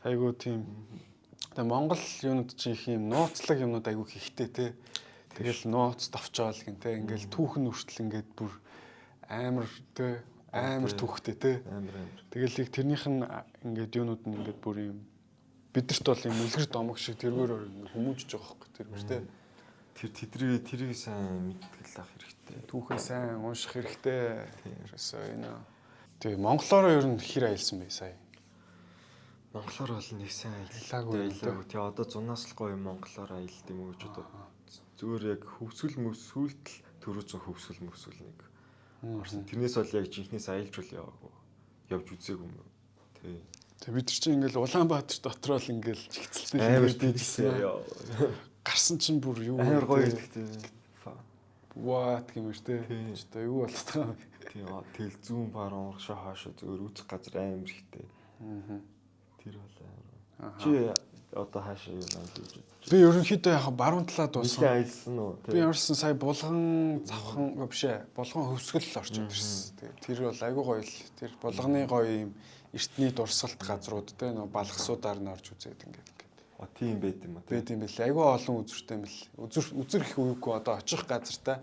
Speaker 1: Айгуу тийм. Тэгээ Монгол юунууд чи их юм нууцлаг юмнууд айгуу ихтэй те. Тэгэл нууц товчоол гин те. Ингээл түүхэн хүртэл ингээд бүр амар те амар түүхтэй те.
Speaker 2: Амар.
Speaker 1: Тэгэл их тэрнийх нь ингээд юунууд нь ингээд бүр юм бидэрт бол юм үлгэр домог шиг тэргээр хүмүүжж байгаа байхгүй тэргээр те.
Speaker 2: Тэр тэрийг сайн мэдтгэл авах хэрэгтэй.
Speaker 1: Түүхээ сайн унших хэрэгтэй. Ерөөсөө энэ. Тэгээ монголоор ер нь хэр аялсан бэ сая?
Speaker 2: Монголоор бол нэг сайн
Speaker 1: аялаагүй.
Speaker 2: Тэгээ одоо зунаас л гоё монголоор аялд юм уу гэж одоо зүгээр яг хөвсгөл мөсгөлт л төрөөцөн хөвсгөл мөсгөл нэг орсон. Тэрнээс бол яг жинхнээс аялж бол яваагүй. Явж үзээгүй юм. Тий.
Speaker 1: Тэгээ бид нар чинь ингээл Улаанбаатар дотроо л ингээл чигцэлтэй
Speaker 2: амар тийжсэн.
Speaker 1: Гарсан чинь бүр юу
Speaker 2: амар гоё гэдэг тий.
Speaker 1: What гэмээр тий. Одоо юу болоод байгаа юм бэ?
Speaker 2: Тий. Тэгэл зүүн баруун урагшаа хоошоо зөвөр үзэх газар амар ихтэй.
Speaker 1: Аа.
Speaker 2: Тэр бол амар. Чи одоо хаашаа юу аялж гэж бодож.
Speaker 1: Би ерөнхийдөө яг баруун талаа дууссан.
Speaker 2: Нилээ аялсан уу?
Speaker 1: Би ямарсан сая булган завхан биш ээ. Булган хөвсгөл орж ирсэн. Тэгээ тэр бол айгүй гоё л. Тэр булганы гоё юм эртний дурсгалт газрууд те нөө балгасуудаар нь орж үзээд ингээд ингээд.
Speaker 2: А тийм байт юм а.
Speaker 1: Байт юм бэл. Айгүй олон үзүртэй юм бэл. Үзүр их үегүй одоо очих газартай.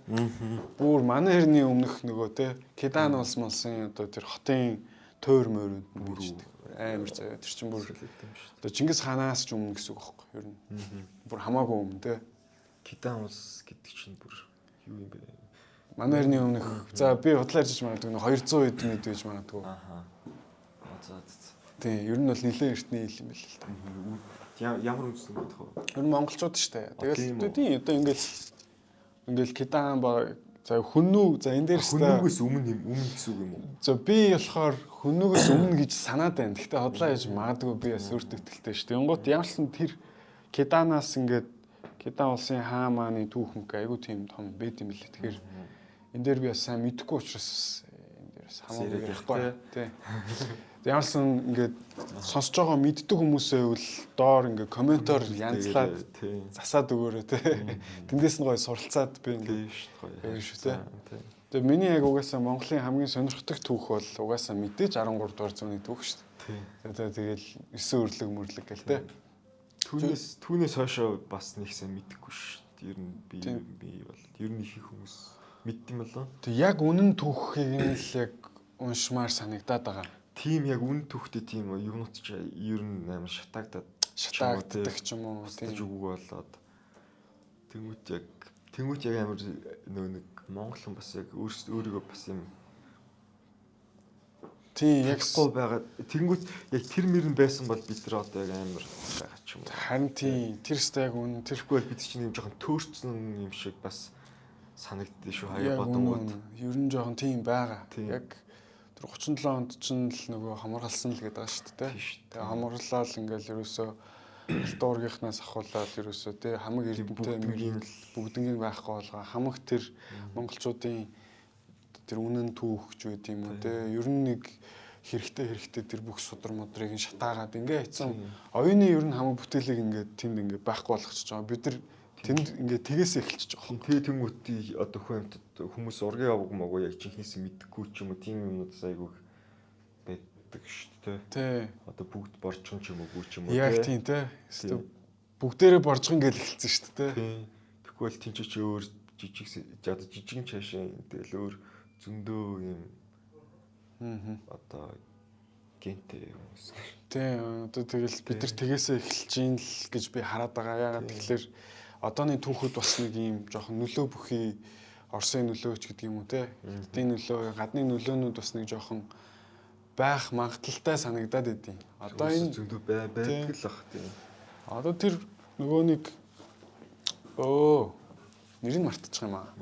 Speaker 1: Бүр манай хэрний өмнөх нөгөө те Кедан улс молсын одоо тэр хотын тойр мойрууд нь бичдэг. Амар заяа. Тэр чинь бүр одоо Чингис хаанаас ч өмнө гэсэн үг байхгүй юу? Ер нь. Бүр хамаагүй өмнө те.
Speaker 2: Кедан улс гэдэг чинь бүр юу юм бэ?
Speaker 1: Манай хэрний өмнөх. За би худлаа ярьж магадгүй 200 эд мэд байж магадгүй.
Speaker 2: Аха. За за.
Speaker 1: Тийм, ер нь бол нэлээд эртний хэл юм байл л та.
Speaker 2: Ямар үндэстэн гэдэг вэ?
Speaker 1: Ер нь монголчууд шүү дээ. Тэгэл тийм одоо ингээл Кедан ба за хүннүү за энэ дээр
Speaker 2: хүннүүгээс өмнө юм өмнө гэсэн үг юм уу?
Speaker 1: За би болохоор хүннүүгээс өмнө гэж санаад байна. Гэхдээ хотлоо яаж магадгүй би бас өөртөө итгэлтэй шүү дээ. Янгот ямар ч сан тэр Кеданаас ингээд Кедан улсын хаан мааны түүх мөх айгүй тийм том байд юм билээ. Тэгэхээр энэ дээр би бас сайн мэдэхгүй учраас энэ Ерөөс хамаагүй ярихгүй. Тий. Ямарсан ингээд сонсож байгаа мэддэг хүмүүсээ үл доор ингээд комментоор янзлаад засаад өгөөрэй те. Тэндээс нь гоё суралцаад би ингээд
Speaker 2: гоё
Speaker 1: шүү те. Тэгээ миний яг угаасаа Монголын хамгийн сонирхдаг түүх бол угаасаа мэдээж 13 дугаар зууны түүх шүү дээ. Тэгээ тэгэл 9 өрлөг мөрлөг гэл те.
Speaker 2: Түүнээс хойшоо бас нэг сайн мэдэхгүй шүү дээ. Ер нь би бол ер нь их хүмүүс мэддэм болоо.
Speaker 1: Тэг яг үнэн түүхийг нь л яг уншмаар санагдаад байгаа.
Speaker 2: Тийм яг үнэн түүхтэй тийм юмнууд ч ер нь амар шатаагддаг
Speaker 1: ч юм уу
Speaker 2: тийм үгүй болоод тэнгуут яг амар нөө нэг монгол хүн бас яг өөрийгөө бас юм
Speaker 1: тийм яг
Speaker 2: гоо байгаа. Тэнгуут яг тэр мөрн байсан бол бид нар одоо яг амар байгаа ч юм уу.
Speaker 1: Харин тийм тэр өстэй яг үнэн
Speaker 2: тэрхгүй бол бид чинь юм жоохон төөрцөн юм шиг бас санагддээ шүү хаяа бодонгууд.
Speaker 1: Ер нь жоохон тийм байгаа. Яг тэр 37 онд чинь л нөгөө хамаргалсан л гэдэг байгаа шүү дээ. Тэгээ хамарлал ингээл ерөөсөө алтуургийнхнаас ахуулаад ерөөсөө тий хамаг эрдэмтэй бүгднийг байхгүй болгоо хамаг тэр монголчуудын тэр үнэн түүхч байд юм уу тий ер нь нэг хэрэгтэй тэр бүх судар мудрыг нь шатаагаад ингээ хийцэн оюуны ер нь хамаг бүтээлийг ингээ тэнд ингээ байхгүй болгочихж байгаа. Бид нар тэнд ингээ тэгээс эхэлчихэж байгаа юм.
Speaker 2: Тэгээ тэнгуут одоо хүн амьтад хүмүүс ургийн явг мөгөө яг жинхнээс мэдэхгүй ч юм уу тийм юмнуудаас айгүйх байдаг шүү дээ.
Speaker 1: Тий.
Speaker 2: Одоо бүгд боржгон ч юм уу ч юм уу.
Speaker 1: Яг тийм тий. Бүгдээрээ боржгон гэж эхэлсэн шүү дээ.
Speaker 2: Тий. Тэгэхгүй бол тийм ч өөр жижиг одоо жижигэн цаашаа тэгэл өөр зөндөө юм одоо гентэй хүмүүс.
Speaker 1: Тий. Одоо тэгэл бид нар тэгээсээ эхэлж гин л гэж би хараад байгаа. Яагаад тэгэхээр одооны түүхүүд бас нэг юм жоохон нөлөө бүхий Оросын нөлөө ч гэдэг юм уу те. Хятадын нөлөө, гадны нөлөөнүүд бас нэг жоохон байх магадлалтай санагдаад идэв.
Speaker 2: Одоо энэ зөндөө байдаг л ах тийм.
Speaker 1: Одоо тэр нөгөө нэг нэрийг мартчих юм аа.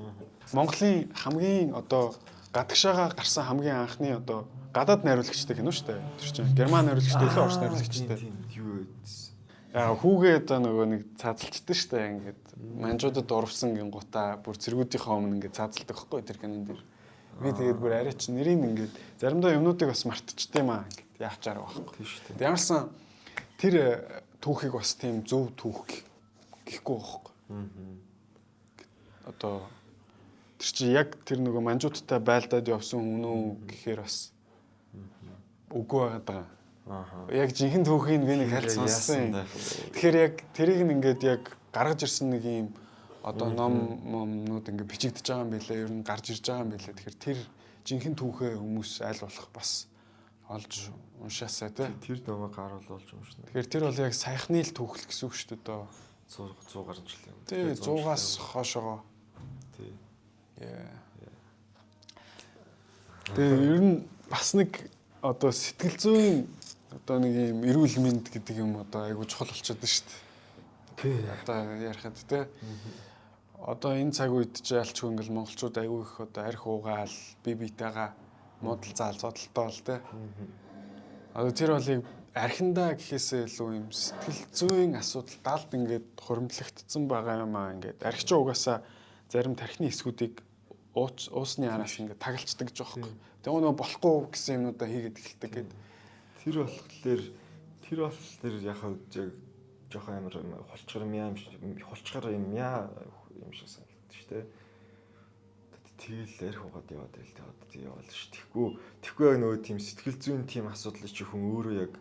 Speaker 1: Монголын хамгийн одоо гадагшаага гарсан хамгийн анхны одоо гадаад найруулагчтай кино шүү дээ. Тэр чинь герман найруулагчтай илүү орос найруулагчтай.
Speaker 2: Юу вэ?
Speaker 1: Яа хүүгээ одоо нөгөө нэг цаазалчдаг шүү дээ. Ингээд манжуудад урвсан гингуудаа бүр цэргүүдийнхээ өмнө ингээд цаазалдаг байхгүй тэр кинон дээр. Би тэгээд бүр арай чи нэрийг ингээд заримдаа юмнуудыг бас мартчихд юм аа ингээд яах чарга байхгүй.
Speaker 2: Тийм шүү дээ.
Speaker 1: Ямарсан тэр түүхийг бас тийм зөв түүх гэхгүй байхгүй. Одоо тэр чи яг тэр нөгөө манжуудтай байлдаад явсан хүн үү гэхээр бас үгүй байгаад байгаа. Яг жинхэнэ түүхийг би нэг хальт сонссон. Тэгэхээр яг тэрийг нь ингээд яг гаргаж ирсэн нэг юм одоо ном момнууд ингээд бичигдэж байгаа юм байлаа. Ер нь гарч ирж байгаа юм байлаа. Тэгэхээр тэр жинхэнэ түүхээ хүмүүс аль болох бас олж уншаасай тий.
Speaker 2: Тэр номыг гаруул олж уншина.
Speaker 1: Тэгэхээр тэр бол яг саяхны л түүх л гэсэн үг шүү дээ доо.
Speaker 2: 100 гаруй жил юм.
Speaker 1: Тий 100-аас хойшоогоо.
Speaker 2: Тий.
Speaker 1: Тэгээ ер нь бас нэг одоо сэтгэл зүйн одоо нэг юм эрүүл мэнд гэдэг юм одоо айгуу чухал болчиход байна шүү дээ.
Speaker 2: Тий.
Speaker 1: Одоо ярихад тий. Одоо энэ цаг үед чи ялчгүй ингээл монголчууд айгуу их одоо арх уугаал, бие биетэйгээ муудал заал зодолтой бол тий. Одоо тэр бол яг архиндаа гэхээсээ илүү юм сэтгэл зүйн асуудал далд ингээд хуримтлагдсан байгаа юм аа ингээд архич угаасаа зарим тархины хэсгүүдийг уусны араас ингээд тагалцдаг гэж байгаа байхгүй. Тэгээ нөгөө болохгүй гэсэн юмнуудаа хийгээд эхэлдэг гэдэг.
Speaker 2: Тэр болохоор яг жоохон амар холчгор юм яа юм шиг санагддаг шүү дээ. Тэгэл арх угаад яваад байл тэгээд яваал шүү. Тэгэхгүй яг нөгөө тийм сэтгэл зүйн тийм асуудлыг чи хүн өөрөө яг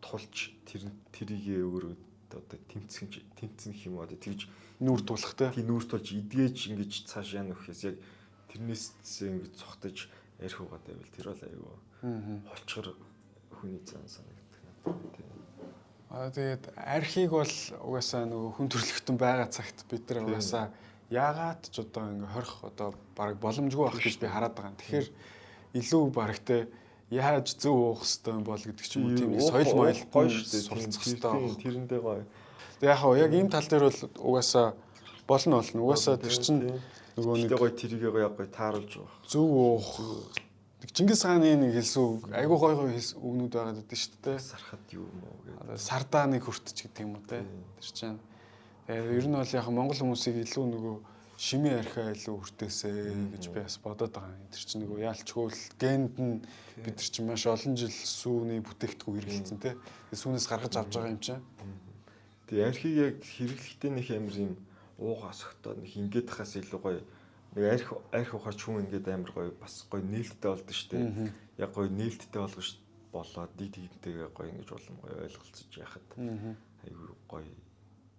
Speaker 2: тулж тэрийгээ өөрөө одоо тэмцэнх юм уу одоо тэгж
Speaker 1: нүүр тулах те.
Speaker 2: Тийм нүүр тулж эдгэж ингэж цааш яана гэхээс яг тэрнээс ингэж цухтаж арх угаад байвал тэр бол айгүй холчгор хүний зан санагддаг надад тийм.
Speaker 1: Аа тэгээд архийг бол угаасаа нөгөө хүн төрөлхтөн байгаа цагт бид нар угаасаа яагаад ч одоо ингээ хорих одоо бараг боломжгүй байх гэж би хараад байгаа. Тэгэхээр илүү бараг те яаж зөв уух хэвтэй юм бол гэдэг ч юм уу тийм нэг соёл моёл
Speaker 2: гоё шүү дээ.
Speaker 1: суралцах хэвтэй.
Speaker 2: Тэрэндээ гоё.
Speaker 1: Тэг яг хаа яг ийм тал дээр бол угаасаа болно. Угаасаа тэр чинь нөгөө нэг
Speaker 2: гоё тэрийгээ гоё гоё тааруулж байгаа.
Speaker 1: Зөв уух. Нэг Чингис хааны нэг хэлсэн үг айгуу гоё гоё хэлсэн үгнүүд байгаад байдаг шүү дээ.
Speaker 2: Сархад юу юм уу гэдэг.
Speaker 1: Сардаа нэг хүртэж гэдэг юм уу те. Тэр чинь тэгээд ер нь бол яг монгол хүмүүсийг илүү нөгөө шимийн архиа илүү хүртээсэй гэж би бас бодоод байгаа юм. Тэр чинь нөгөө яалчгүй л генд нь бид нар чинь маш олон жил сүүний бүтээгдэхүүн хэрэглэсэн те. Тэгээ сүүнээс гаргаж авч байгаа юм чинь.
Speaker 2: Тэгээ архийг яг хэрэглэхдээ нэг амар юм уугаа согтоо нэг ингээд хаас илүү гоё нэг арх ухаач хүн ингээд амар гоё бас гоё нээлттэй болдог шүү дээ. Яг гоё нээлттэй болгож болоод нэг тэгнтэйгээ гоё ингэж улам гоё ойлголцож яхад айгүй гоё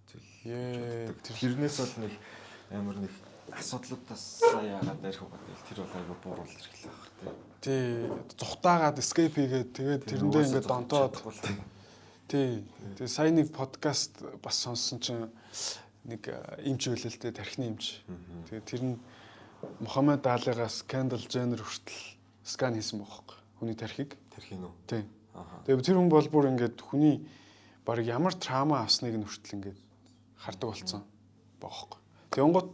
Speaker 2: зүйл. Тэрнээс бол нэг амар нэг асуудлуудаас яагаад арх угаад байл тэр бол айгүй буруу хэрэглэх байх тий.
Speaker 1: Тий, зүхтаагаад escape хийгээд тэгээд тэрэндээ ингээд донтоод тий. Тэгээ сая нэг подкаст бас сонссон чинь нэг эмч байлаа л дээ, тархины эмч. Тэгээд тэр нь Мухаммед Алигаас Kendall Jenner хүртэл scan хийсэн байхгүй хүний тархийг.
Speaker 2: Тархийг үү?
Speaker 1: Тий. Тэгээд тэр хүн бол бүр ингээд хүний баг ямар trauma авсныг нь хүртэл ингээд хардаг болсон байгаа байхгүй. Тэгэнгუთ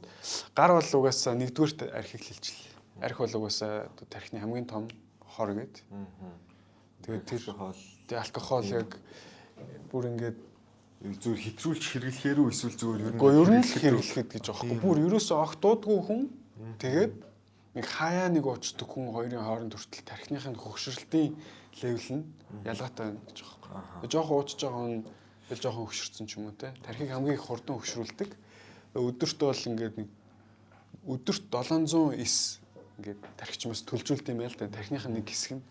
Speaker 1: гар бол угаасаа нэгдүгээрт архийг хэлчихлээ. Арх бол угаасаа тархины хамгийн том хор гээд. Тэгээд тэр тэг алкогол яг бүр ингээд
Speaker 2: зүгээр хэтрүүлж хэрэглэхээр үү эсвэл зүгээр
Speaker 1: ер нь Гэхдээ ер нь л хэрэглэхэд гэж байгаа байхгүй. Бүр ерөөсөө огт дуудгүй хүн тэгээд нэг хаяа нэг уучдаг хүн хоёрын хооронд хүртэл тархиных нь хөгшрөлтийн level нь ялгаатай байна гэж байгаа байхгүй. Жохон уучж байгаа хүн л жохон хөгшөрсөн ч юм уу те. Тархийг хамгийн их хурдан хөгшрүүлдэг. Өдөрт бол ингээд нэг өдөрт 709 ингээд тархичмас төлжүүлд юм байл та. Тархиных нь нэг хэсэг нь.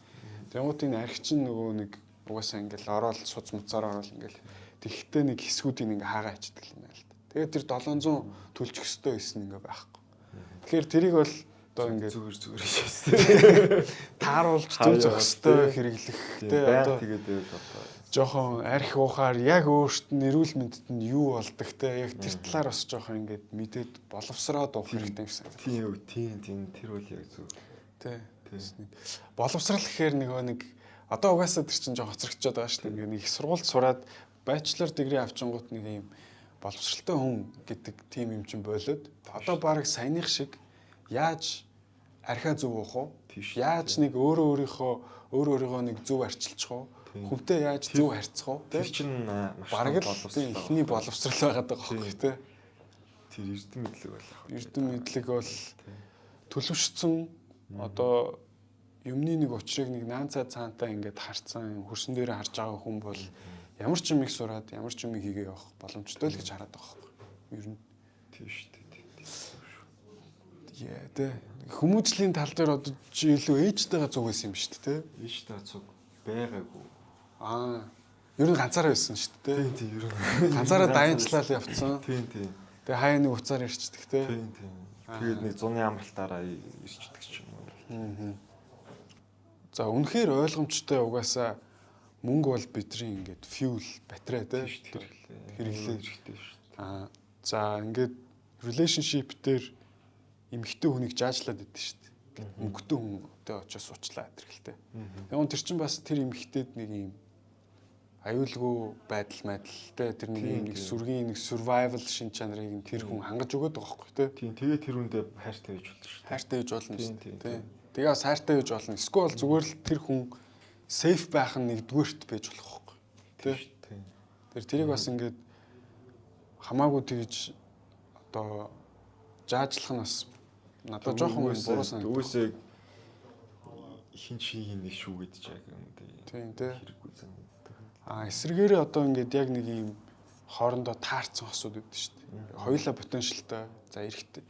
Speaker 1: Тэнгуут энэ архи чинь нөгөө нэг угаасаа ингээд ороод суц муцаар ороод ингээд тэгхтээ нэг хэсгүүдийг ингээ хаагаа ичдэг юм байна л та. Тэгээд тэр 700 төлчих ёстой байсан ингээ байхгүй. Тэгэхээр тэрийг бол одоо ингээд
Speaker 2: зүгээр зүгээр шээстэй.
Speaker 1: Тааруулж зөв зохистой хэрэглэх
Speaker 2: те одоо тэгээд байвал одоо
Speaker 1: жоохон арх уухаар яг өөрт нь эрүүл мэндэд нь юу болдог те яг тэр талаар бас жоохон ингээд мэдээд боловсроод уух хэрэгтэй юм шиг санагдав.
Speaker 2: Тийм үү, тийм тийм тэр бол яг зөв.
Speaker 1: Тэ. Боловсрал гэхээр нөгөө нэг одоо угаасаа тэр чинь жоохон хоцрогдчиход байгаа шүү дээ. Ингээд нэг их сургуульд сураад bachelor degree авчингууд нэг юм боловсралтай хүн гэдэг тийм юм чинь болоод одоо баг саяных шиг яаж архиа зөв уух уу? Яаж нэг өөрөө өөрийнхөө өөр өөрийгөө нэг зөв арчилчих уу? Хүнтэй яаж зөв харьцах уу?
Speaker 2: Тэр чинь маш
Speaker 1: бараг л эхний боловсрал байгаад байгаа байхгүй тий.
Speaker 2: Тэр эрдэм мэдлэг бол
Speaker 1: яг. Эрдэм мэдлэг бол төлөвшсөн одоо юмны нэг учрыг нэг наан цай цаантаа ингээд харцсан хөрсөн дээр харж байгаа хүн бол ямар ч юмыг сураад ямар ч юмыг хийгээ явах боломжтой л гэж хараад байгаа байхгүй. Ер нь
Speaker 2: тийм шүү дээ.
Speaker 1: Яа тэ. Хүмүүжлийн тал дээр одоо чи илүү ээжтэйгээ цуг байсан юм шүү дээ, тэ?
Speaker 2: Ээжтэйгээ цуг байгаагүй.
Speaker 1: Аа. Ер нь ганцаараа байсан шүү дээ,
Speaker 2: тэ? Тийм тийм ер нь.
Speaker 1: Ганцаараа дайнчлал явцсан.
Speaker 2: Тийм тийм.
Speaker 1: Тэгээ хаяа нэг уцаар ирчдэг, тэ?
Speaker 2: Тийм тийм. Тэгээд нэг зуны амралтаараа ирчдэг ч юм уу.
Speaker 1: Аа. За үнэхээр ойлгомжтой угаасаа мөнгө бол бидний ингээд fuel батарей тэ
Speaker 2: хэрэглээ хэрэгтэй шүү
Speaker 1: дээ. Аа. За ингээд relationship дээр эмэгтэй хүнийг жаажлаад идэв шүү дээ. Мөнгөтэй хүнтэй очиж суучлаа гэдэг л тэ. Тэгвэл тэр чинь бас тэр эмэгтэйд нэг юм аюулгүй байдал майдал тэ тэр нэг юм нэг сүргийн нэг survival шин чанарыг тэр хүн хангаж өгөөд байгаа байхгүй тэ.
Speaker 2: Тийм тэгээ тэр хүндээ хайртай байж болно шүү
Speaker 1: дээ. Хайртай байж болно шүү дээ. Тийм. Тэгээ бас хайртай байж болно. Эсвэл зүгээр л тэр хүн safe байх нь нэгдүгээрт байж болох байхгүй тэ.
Speaker 2: Тийм.
Speaker 1: Тэр тэрийг бас ингээд хамаагүй тэгж одоо жаажлах нь бас надад жоохон буруу санагдав.
Speaker 2: Үгүйсээ хин чигийн нэг шүүгээд ч яг юм дээ.
Speaker 1: Тийм тий.
Speaker 2: Хэрэггүй санагдав.
Speaker 1: А эсрэгээрээ одоо ингээд яг нэг юм хоорондоо таарсан хосууд өгдөө шүү дээ. Хоёулаа потенциалтай. За эрэгтэй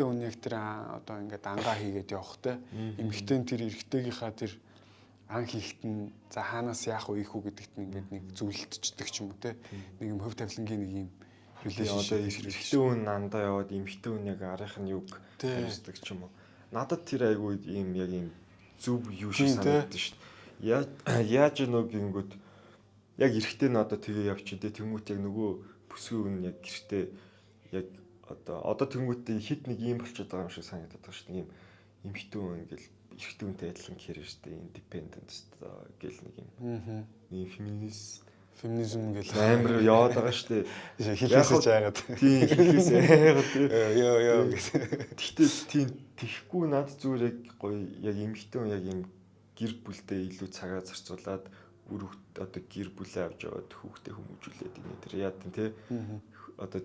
Speaker 1: хүн яг тэр одоо ингээд ангаа хийгээд явах те. Эмэгтэй нь тэр эрэгтэйгийнхаа тэр ан хийхт нь за хаанаас яах вэ ийх үү гэдэгт нь ингээд нэг зөвлөлтчдөг ч юм уу те. Нэг юм хөв тавилангийн нэг юм
Speaker 2: relationship эрэгтэй хүн андаа яваад эмэгтэй хүн яг арийнх нь юг хариуцдаг ч юм уу. Надад тэр айгүй ийм яг ийм зөв юу шиг санагддаг шүү дээ. Яаж нөө гингүүд яг эрэгтэй нь одоо тэгээ явчих те тэнгуут яг нөгөө бүсгүй хүн яг гэртээ яг одоо тэнгуүтээ хит нэг ийм болчиход байгаа юм шиг санагдаад байгаа шүү дээ. Ийм эмэгтэй хүн ингээл эрэгтэй хүнтэй адилхан карьер шүү дээ. Independent гэл нэг юм. Нэг
Speaker 1: феминизм гэл
Speaker 2: амар яваад байгаа шүү дээ.
Speaker 1: Хэлээсээ ч айгаад.
Speaker 2: Тийм хэлээсээ айгаад.
Speaker 1: Йоо ёо гэсэн.
Speaker 2: Гэхдээ тийм тэхгүй над зүгээр яг гоё яг эмэгтэй хүн яг юм гэр бүлдээ илүү цагаа зарцуулаад үр одоо гэр бүлээ авч яваад хүүхдээ хүмүүжүүлээд ингэ тэр яа тийм те одоо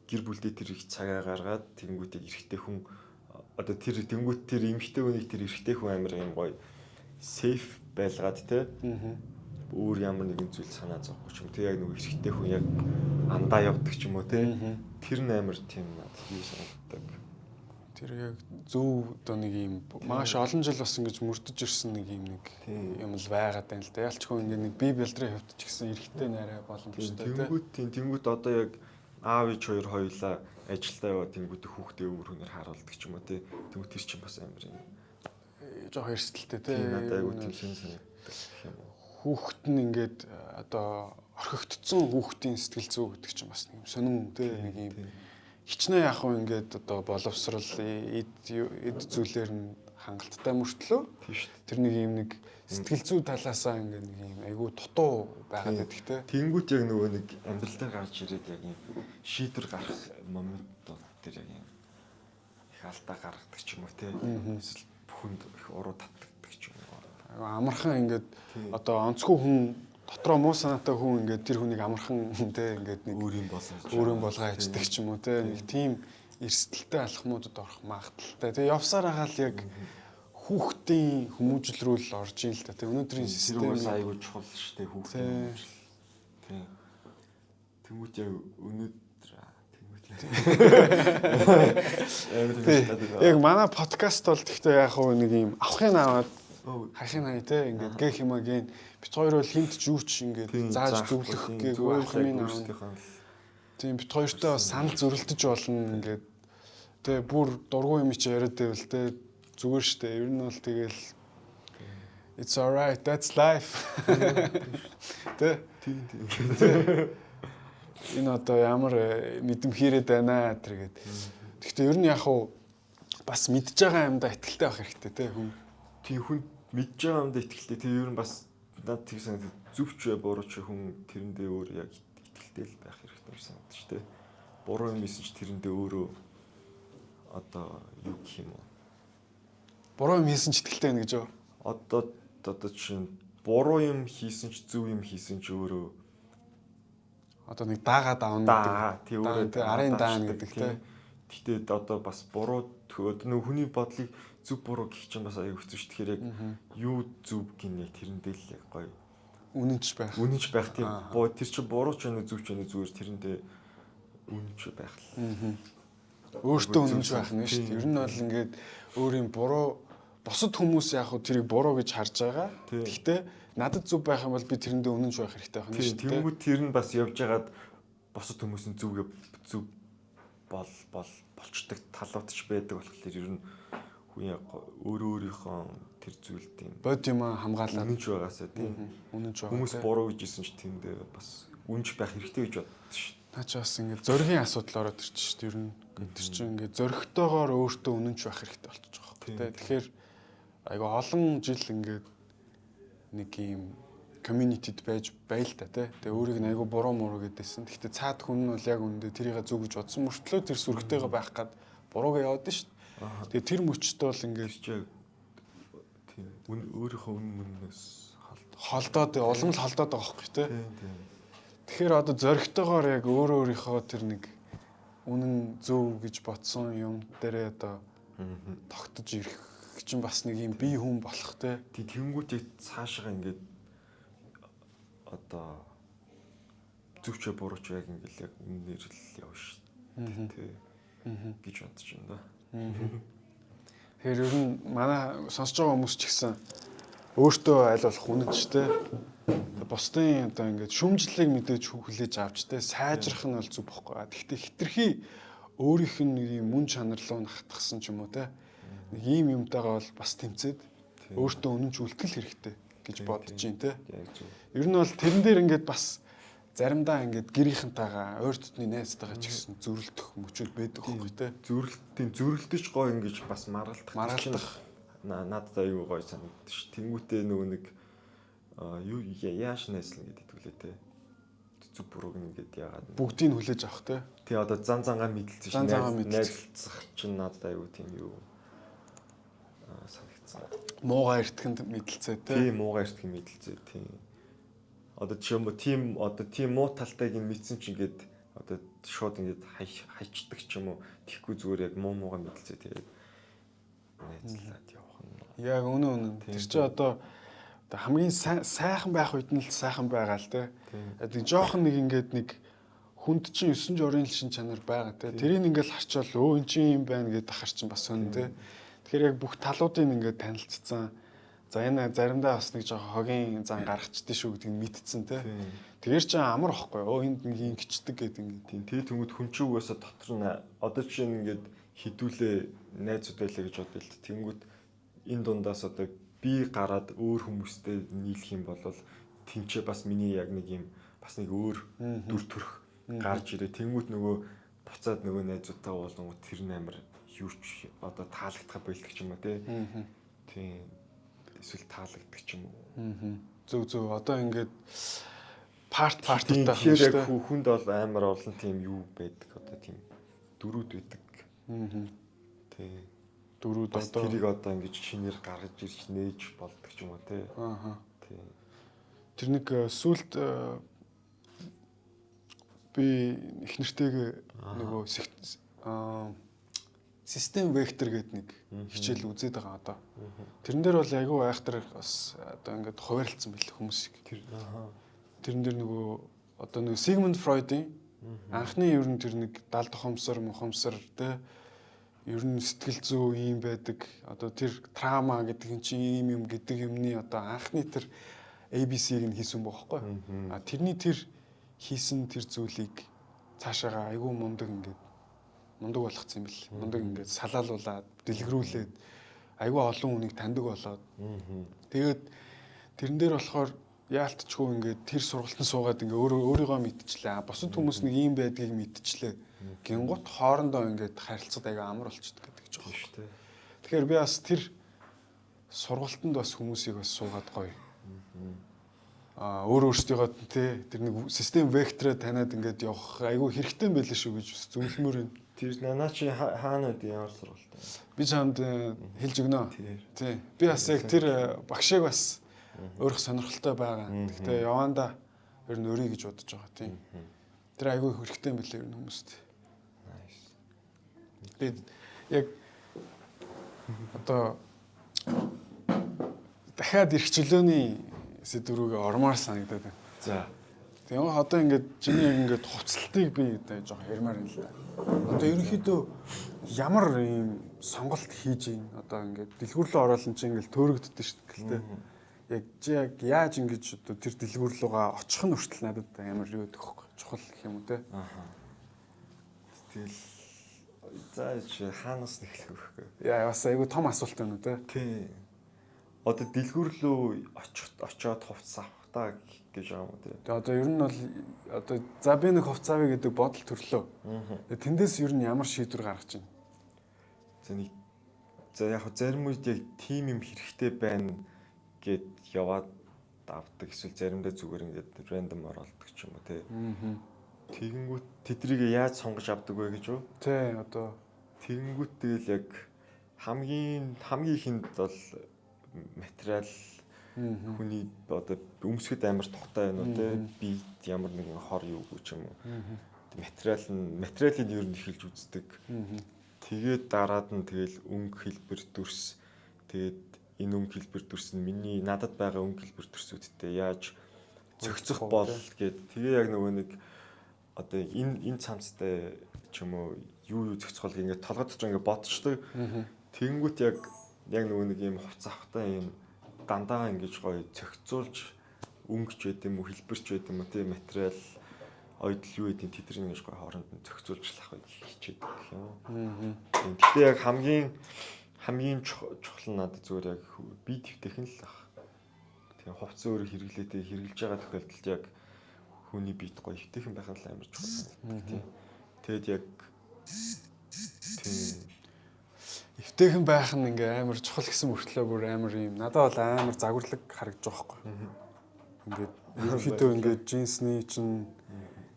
Speaker 2: гэр бүлдээ тэр их цагаа гаргаад тэнгүүт яг эрэгтэй хүн одоо тэр тэнгүүт тэр эмэгтэй хүнийг тэр эрэгтэй хүн амар юм гоё safe байлгаад те өөр ямар нэгэн зүйл санаа зовхгүй ч юм те, яг нөгөө эрэгтэй хүн яг андаа явдаг ч юм уу те, тэр нь амар тийм надад юу санагддаг.
Speaker 1: Тэр яг зөв одоо нэг юм маш олон жил бас ингэж мөрдөж ирсэн нэг юм нэг юм л байгаад байна л да. Ялчгүй ингэ нэг бие бэлдрийн хувьд ч гэсэн эрэгтэй нарай боломжтой те.
Speaker 2: Тэнгүүт тийм, тэнгүүт одоо яг аав ээж хоёр хоёулаа ажилдаа яваа, тэнгүүт хүүхдээ өөр хүнээр харуулдаг ч юм уу те. Тэнгүүт тэр чинь бас амар юм
Speaker 1: жоох эрсдэлтэй те.
Speaker 2: Надад айгуу тийм сэн санагддаг гэх юм уу.
Speaker 1: Хүүхэд нь ингээд одоо орхигдсон хүүхдийн сэтгэл зүй гэдэг чинь бас нэг юм сонин те, нэг юм хичнээн яг уу ингээд одоо боловсрал эд эд зүйлээр нь хангалттай мөртлөө тэр нэг юм нэг сэтгэл зүй талаасаа ингээд нэг юм айгүй дутуу байгаад байдаг те.
Speaker 2: Тэнгүүт яг нөгөө нэг амьдрал дээр гарч ирээд яг юм шийдвэр гаргах момент тэр яг юм их алдаа гаргадаг ч юм уу те. Эсвэл бүхэнд их уруу татдаг ч юм уу.
Speaker 1: Айгүй амархан ингээд одоо онцгой хүн дотроо муу санаатай хүн ингээд тэр хүнийг амархан те ингээд нэг
Speaker 2: өөрийн болгож
Speaker 1: өөрийн болгоо аждаг ч юм уу те, нэг тийм эрсдэлтэй алхмуудад орох магадлалтай. Тэгээ явсаар байгаа л яг хүүхдийн хүмүүжил рүү л орж ийн л та. Тэ өнөөдрийн
Speaker 2: систем айгүй чухал шүү дээ, хүүхдийн хүмүүжил. Тийм. Тэнгүүт яг өнөөдөр тэнгүүт
Speaker 1: яг манай подкаст бол тэгтээ яг хуу нэг юм авахын аваад харахын хай те, ингээд гэх юм а гэн бит хоёр бол хинт жүүч ингээд зааж зөвлөх гээгүй, авах юм авах. Тийм, бит хоёртой бас санал зөрөлдөж болно ингээд те, бүр дургуун юм чи яриад байвал те зүгээр штэ. Ер нь бол тэгэл it's alright, that's life. Тэ.
Speaker 2: Тийм тийм.
Speaker 1: Энэ одоо ямар мэдэм хийрээд байна тэргээд. Гэхдээ ер нь яг хуу бас мэдж байгаа юмдаа итгэлтэй байх хэрэгтэй те хүн.
Speaker 2: Тийм, хүн мэдж байгаа юмдаа итгэлтэй. Тэр ер нь бас надад тийм санагдав. Зөв ч бай, буруу ч хүн тэрэндээ өөр яг итгэлтэй л байх хэрэгтэй юм санагдаж шүү дээ. Буруу юм хийсэн ч тэрэндээ өөрөө одоо юу гэх юм уу?
Speaker 1: Буруу юм хийсэн ч итгэлтэй байна гэж юу?
Speaker 2: Одоо чинь буруу юм хийсэн ч зөв юм хийсэн ч өөрөө
Speaker 1: одоо нэг даагаад авна
Speaker 2: гэдэг. Тий, өөрөө
Speaker 1: арын даана гэдэг тий.
Speaker 2: Гэтэ одоо бас буруу одоо нөгөө хүний бодлыг зөв буруу гэх чинь бас аяг хэцүү ш. Тэгэхээр яг юу зөв гин яг тэрэндээ л яг гоё
Speaker 1: үнэнч байх.
Speaker 2: Үнэнч байх тийм. Тэр чинь буруу ч байна уу зөв ч байна уу, зүгээр тэрэндээ үнэнч байх л.
Speaker 1: Өөртөө үнэнч байх нь шүү дээ. Ер нь бол ингээд өөрийн буруу бусад хүмүүс яг хөө тэрийг буруу гэж харж байгаа. Гэхдээ надад зөв байх юм бол би тэрэндээ үнэнч байх хэрэгтэй байх нь шүү
Speaker 2: дээ. Тэнгүүд тэр нь бас явж хагаад бусад хүмүүс нь зүвгээ зөв бол бол болчдөг талууд ч байдаг болохоор ер нь хүн яг өөрөө өөрийнхөө тэр зүйлд юм
Speaker 1: бод юм хамгаалаад
Speaker 2: үнэнч байгаасаа тийм
Speaker 1: үнэнч байгаа.
Speaker 2: Хүмүүс буруу гэж хэлсэн ч тэндээ бас үнэнч байх хэрэгтэй гэж боддог шүү.
Speaker 1: Наа чи бас ингээд зоригийн асуудал ороод ирчих шүү дээ. Ер нь тэр чинь ингээд зоригтойгоор өөртөө үнэнч байх хэрэгтэй болчих жоох. Тэгэхээр айгүй олон жил ингээд нэг юм community-д байж байл та тий. Тэгээ өөрийг нь айгүй буруу муруу гэдээсэн. Гэхдээ цаад хүн нь бол яг үүндээ тэрийг зөв гэж бодсон мөртлөө тэр сүрэгтэйгээ байх гад буруугаа яваад нь шүү дээ. Тэгээ тэр мөчт бол ингээд
Speaker 2: тийм өөрийнхөө үнэн мөнөөс
Speaker 1: холдоод улам л холдоод байгаа байхгүй тий. Тэгэхээр одоо зоригтойгоор яг өөрөө өөрийнхөө тэр нэг үнэн зөв гэж бодсон юм дээрээ одоо тогтож ирэх чинь бас нэг юм бие хүн болох те.
Speaker 2: Тэнгүүт яг цаашаа ингээд одоо зөв ч буруу ч яг ингээд яг үннээр л явна шүү дээ. Тэ гэж бодож байна да.
Speaker 1: Тэгэхээр ер нь манай сонсож байгаа хүмүүс ч гэсэн өөртөө аль болох үнэнч те. Бусдын одоо ингээд шүмжлэлийг мэдээж хүлээж авч те сайжрах нь бол зүг бохгүй. Гэхдээ хитрхи өөрийнх нь нэг юм мөн чанар руу хатгсан ч юм уу те. Нэг ийм юмтайгаа бол бас тэмцээд өөртөө үнэнч үлдэл хэрэгтэй гэж бодож байна те. Ер нь бол тэрэн дээр ингээд бас заримдаа ингээд гэрийнхэнтэйгээ ойр дотны найзтайгаа ч гэсэн зөрөлдөх мөчүүд байдаг байхгүй те.
Speaker 2: Зөрөлт тийм зөрөлдөж гоё ингэж бас маргалдах надад аюу гоё санагддаг ш. Тэнгүүтээ нөгөө нэг юу яаж найзлна гэдэг итгэлээ те. Зүг бурууг ингээд яагаад
Speaker 1: бүгдийг хүлээж авах те.
Speaker 2: Тий, одоо зан зангаа мэдлсэн ш. Найзлах чинь надад аюу тийм юу санагдсан.
Speaker 1: Муугаа эртгэнд мэдлцээ те.
Speaker 2: Тий, муугаа эртгэнд мэдлцээ тий. Одоо чи юм тийм одоо тийм муу талтайг нь мэдсэн чи ингээд Одоо шууд ингээд хайчдаг ч юм уу. Тэгэхгүй зүгээр яг муу муугаа мэдлцээ тэгээд найзлаад явах нь.
Speaker 1: Яг үнэн. Тэр чинь одоо хамгийн сайхан байх үед нь л сайхан байгаа л те. Тэгээд жоохон нэг ингээд нэг хүнд чинь 9 жорын л шин чанар байгаа те. Тэрийг ингээд харчаал өө эн чинь юм байна гэдээ ахар чинь бас сонь те. Тэгэхээр яг бүх талуудыг ингээд танилцсан. За энэ заримдаа бас нэг жоохон хогийн зан гаргачдээ шүү гэдгийг мэдсэн те. Тэгэхээр чинь амар ихгүй. Өө энд нэг ингэчдэг гэдэг ингээд.
Speaker 2: Тийм. Тэгээ тэнгууд хүн чинь угаасаа дотор нь одоо жишээ нь ингээд хідүүлээ найзууд байлаа гэж бодъё л. Тэнгүүд энэ дундаас одоо би гараад өөр хүмүүстэй нийлэх юм бол тэнцээ бас миний яг нэг юм бас нэг өөр дүр төрх гарч ирээ. Тэнгүүд нөгөө буцаад нөгөө найзуудтай уулангууд тэр нь амар юу ч одоо таалагдах болдог ч юм уу те. Тийм. Эсвэл таалагддаг ч юм уу.
Speaker 1: Зөв зөв. Одоо ингээд партуудтай
Speaker 2: байна шүү дээ. Хүнд бол амар олон тийм юу байдаг. Одоо тийм дөрүүд байдаг. Тийм.
Speaker 1: Дөрүүд
Speaker 2: одоо тэрийг одоо ингэж шинээр гаргаж ирж нээж болдог ч юм уу те.
Speaker 1: Аа.
Speaker 2: Тийм.
Speaker 1: Тэр нэг сүлд би их нэртэйгээ нөгөө систем вектор гэдэг нэг хичээл үзээд байгаа одоо. Тэрэн дээр бол айгүй айхтар бас одоо ингээд хуваарлцсан байл хүмүүсийг. Тэрэн дээр нөгөө одоо нөгөө Сигмунд Фройдын анхны ер нь тэр нэг далд ухамсар, мухамсар те ер нь сэтгэл зүй ийм байдаг. Одоо тэр траума гэдэг нь чинь ийм юм гэдэг юмны одоо анхны тэр ABC-г нь хийсэн бохоггүй. А тэрний тэр хийсэн тэр зүйлийг цаашаага айгүй мундаг ингээд мундаг болгоцсон юм бэл. Мундаг ингээд салаалуулад, дэлгэрүүлээд айгүй олон хүнийг таньдаг болоод. Тэгээд тэрэн дээр болохоор яалтчгүй ингээд тэр сургалтанд суугаад ингээд өөрийгөө мэдчихлээ. Бусад хүмүүс нэг ийм байдгийг мэдчихлээ. Гингут хоорондоо ингээд харилцаад айгүй амар болчихдог гэдэг ч байгаа шүү дээ. Тэгэхээр би бас тэр сургалтанд бас хүмүүсийг бас суугаад гоё. Аа өөрсдийгөө тий тэр нэг систем вектороо таниад ингээд явах айгүй хэрэгтэй юм байлээ шүү гэж бас зөвлөмөр байна.
Speaker 2: Тэр нанаа чи хаана үү ямар сургалт вэ?
Speaker 1: Би чамд хэлж өгнө. Тий. Би бас яг тэр багшийг бас өөрөх сонирхолтой байгаа. Гэхдээ явандаа ер нь өрий гэж бодож байгаа тийм. Тэр айгүй хэрэгтэй юм билээ ер нь хүмүүст.
Speaker 2: Nice.
Speaker 1: Тэгээд яг одоо дахиад эрх чөлөөний сэдв рүүгээ ормоор санагдаад байна.
Speaker 2: За.
Speaker 1: Тэгээ одоо ингээд чиний яг ингээд хувцлтыг би жоохон ярмаар юм л да. Одоо ерөнхийдөө ямар ийм сонголт хийж ийн одоо ингээд дэлгүүр рүү ороод н чинь ингээд төөрөгддөг шүү дээ. Яг чи яг яаж ингэж одоо тэр дэлгүүр рүүгээ очих нь хүртэл надад амар юу гэдэг вэ? Чухал гэх юм уу те.
Speaker 2: Аха. Тэгэл за чи хаанаас нэхлэх вэ?
Speaker 1: Яа бас айгүй том асуулт байна уу те.
Speaker 2: Тий. Одоо дэлгүүр рүү очиод хувцас авах та гэж байгаа юм уу те.
Speaker 1: Тэгээ одоо ер нь бол одоо за би нэг хувцас авъя гэдэг бодол төрлөө. Тэгээ тэндээс ер нь ямар шийдвэр гаргаж байна?
Speaker 2: За нэг за яг зарим үед яг тим юм хэрэгтэй байна гэд яваад авдаг эсвэл заримдаа зүгээр ингээд рандом оролдог ч юм уу те. Тэгэнгүүт тэдрийг яаж сонгож авдаг вэ гэж үү?
Speaker 1: Тий одоо
Speaker 2: тэгэнгүүт тэгэл яг хамгийн ихэнд бол материал хүний одоо өмсгөд амар тухтай байна уу те биед ямар нэгэн хор юугүй ч юм уу. Материал нь материалыг ер нь эхэлж үздэг. Тэгээд дараад нь тэгэл өнгө хэлбэр дүрс тэгээд энэ өнгө хэлбэр дүрс нь миний надад байгаа өнгө хэлбэр дүрсүүдтэй яаж зохицох бол гэд тэгээ яг нөгөө нэг одоо энэ цамцтай ч юм уу юу зохицох бол ингээд толгой дотор ингээд бодчихдог. Тэгэнгүүт яг нөгөө нэг юм хувцас авахтаа юм дандаа ингэж гоё зохицуулж өнгөч байд юм уу хэлбэрч байд юм уу тийм материал ойдол юу гэдэг тэдний ингэж гоё хооронд нь зохицуулж авах хичээдэг гэх юм. Гэтэ яг хамгийн чухал нь надад зүгээр яг бие твтэх нь л ах. Тийм хувцас өөрөө хэрэглээтэй хэрэглэж байгаа тохиолдолд яг хүний биед гоё эвтэйхэн байх нь л амар чухал санагддаг тийм. Тэгэд яг тийм
Speaker 1: эвтэйхэн байх нь ингээ амар чухал гэсэн мөртлөө бүр амар юм. Надад бол амар загварлаг харагдаж байгаа байхгүй. Ингээд ерөнхийдөө ингээд джинсний чинь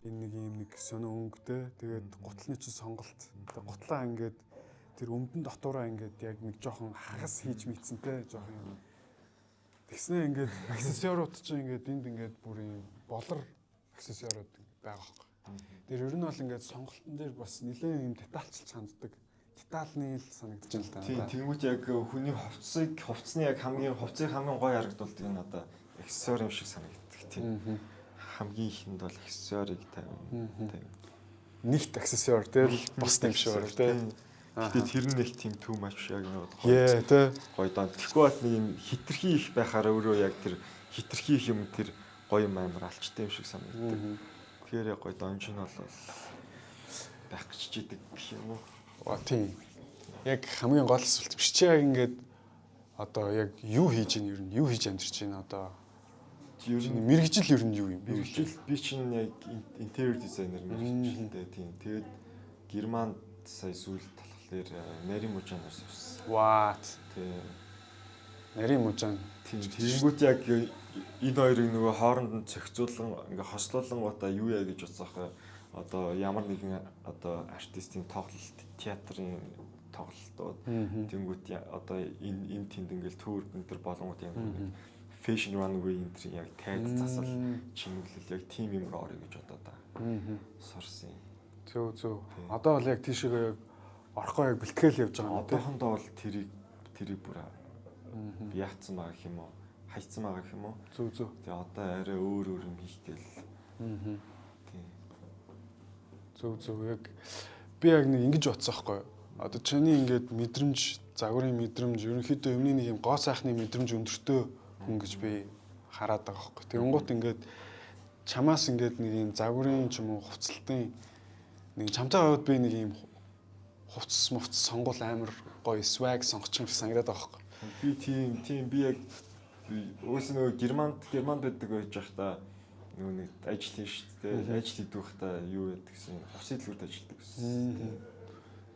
Speaker 1: энэ нэг юм нэг сонио өнгөтэй. Тэгээд гутлын чинь сонголт. Тэгээд гутлаа ингээд тэр өмдөн дотоороо ингээд яг нэг жоохон хагас хийж мэдсэнтэй жоохон юм. Тэгснэ ингээд аксессуарууд чинь ингээд энд ингээд бүр юм болор аксессуарууд байгаа байхгүй. Тэр ер нь бол ингээд сонголтын дээр бас нэлээд юм детальчилж ханддаг. Детальны л санагдаж байна л да.
Speaker 2: Тийм, тэнгуут яг хүний хувцсыг хувцсны яг хамгийн хувцсыг хамгийн гоё харагдуулдаг нь одоо аксессуар юм шиг санагддаг тийм. Хамгийн ихэнд бол аксессуарыг тавина.
Speaker 1: Нэгт аксессуар тэгэл бус юм шиг байна тийм.
Speaker 2: Гэтэ тэр нь их тийм too much яг нэг
Speaker 1: гоё тий.
Speaker 2: Гоё дон. Тэгэхгүй бол нэг юм хитрхи их байхаараа өөрөө яг тэр хитрхи их юм тэр гоё юм амар алчтай юм шиг санагддаг. Тэгэхээр яг гоё донж нь бол байх гэж идэг гэх юм уу?
Speaker 1: Аа тийм. Яг хамгийн гол асуулт биш чи яг ингээд одоо яг юу хийж ийн ер нь юу хийж амьдарч байна одоо
Speaker 2: ер нь
Speaker 1: мэргэжил ер нь юу юм?
Speaker 2: Мэргэжил би чинь яг interior designer мэргэжилтэй тийм. Тэгээд Германд сая сүүлд болохоор нарийн мужаанаар сурсан.
Speaker 1: What?
Speaker 2: Тийм.
Speaker 1: Нарийн мужаан.
Speaker 2: Тийм. Тэгэнгүүт яг энэ хоёрыг нөгөө хооронд нь зохицуулан ингээ хослуулангуудаа юу яа гэж бодсон аахгүй. Одоо ямар нэгэн одоо артистын тоглолт, театрын тоглолтууд тэнгүүт одоо энэ энэ тэнд ингээл tour энэ төр болонгууд яг нэг fashion runway энэ төр яг тайз засал чимэглэл яг тим юм руу орё гэж бодоод та. Сурсан.
Speaker 1: Зөв зөв. Одоо бол яг тийшээгээ яг орохгүй яг бэлтгэл явж байгаа юм
Speaker 2: тийм. Одоохондоо бол тэрийг тэрийг бүр яатсан байгаа гэх юм уу? Хайцсан байгаа гэх юм уу?
Speaker 1: Зөв зөв.
Speaker 2: Тэгээ одоо арай өөр өөр юм хийх гээл. Тийм.
Speaker 1: Зөв зөв. Яг би яг нэг ингэж бодсон байхгүй юу? Одоо чиний ингээд мэдрэмж, загварын мэдрэмж, ерөнхийдөө юмны нэг юм гоо сайхны мэдрэмж өндөртөө хүн гэж би хараад байгаа байхгүй. Тэгэнгუут ингээд чамаас ингээд нэг юм загварын ч юм уу хувцлалтын нэг чамтай байвал би нэг юм хувцас мувцас сонгуул амар гоё swag сонгочих юм шиг санагдаад байгаа байхгүй.
Speaker 2: Би тийм тийм би яг уус нөгөө Германд Германд байдаг байж байхдаа нөгөө нэг ажил хийн шүү дээ. Ажил хийдэг байхдаа юу яадаг гэсэн хувцсны дэлгүүрт ажилладаг гэсэн.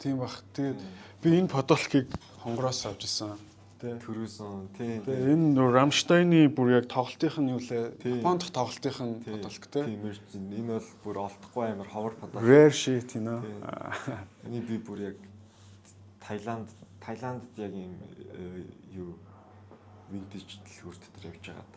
Speaker 1: Тийм бах. Тэгээд би энэ подолкийг хонгороос авч исэн.
Speaker 2: Тэ. Төрөөсөн. Тийм.
Speaker 1: Тэгээ энэ Рамштайны бүр яг тоглолтынх нь юу лээ? Японд тоглолтынх нь подолк тэ.
Speaker 2: Тийм. Энэ бол бүр олдохгүй амар ховор подолк.
Speaker 1: Rare shit you know.
Speaker 2: Энийг би бүр яг Таиланд Таиландд яг юм юу vintage дэлгүүр дотор явж байгаад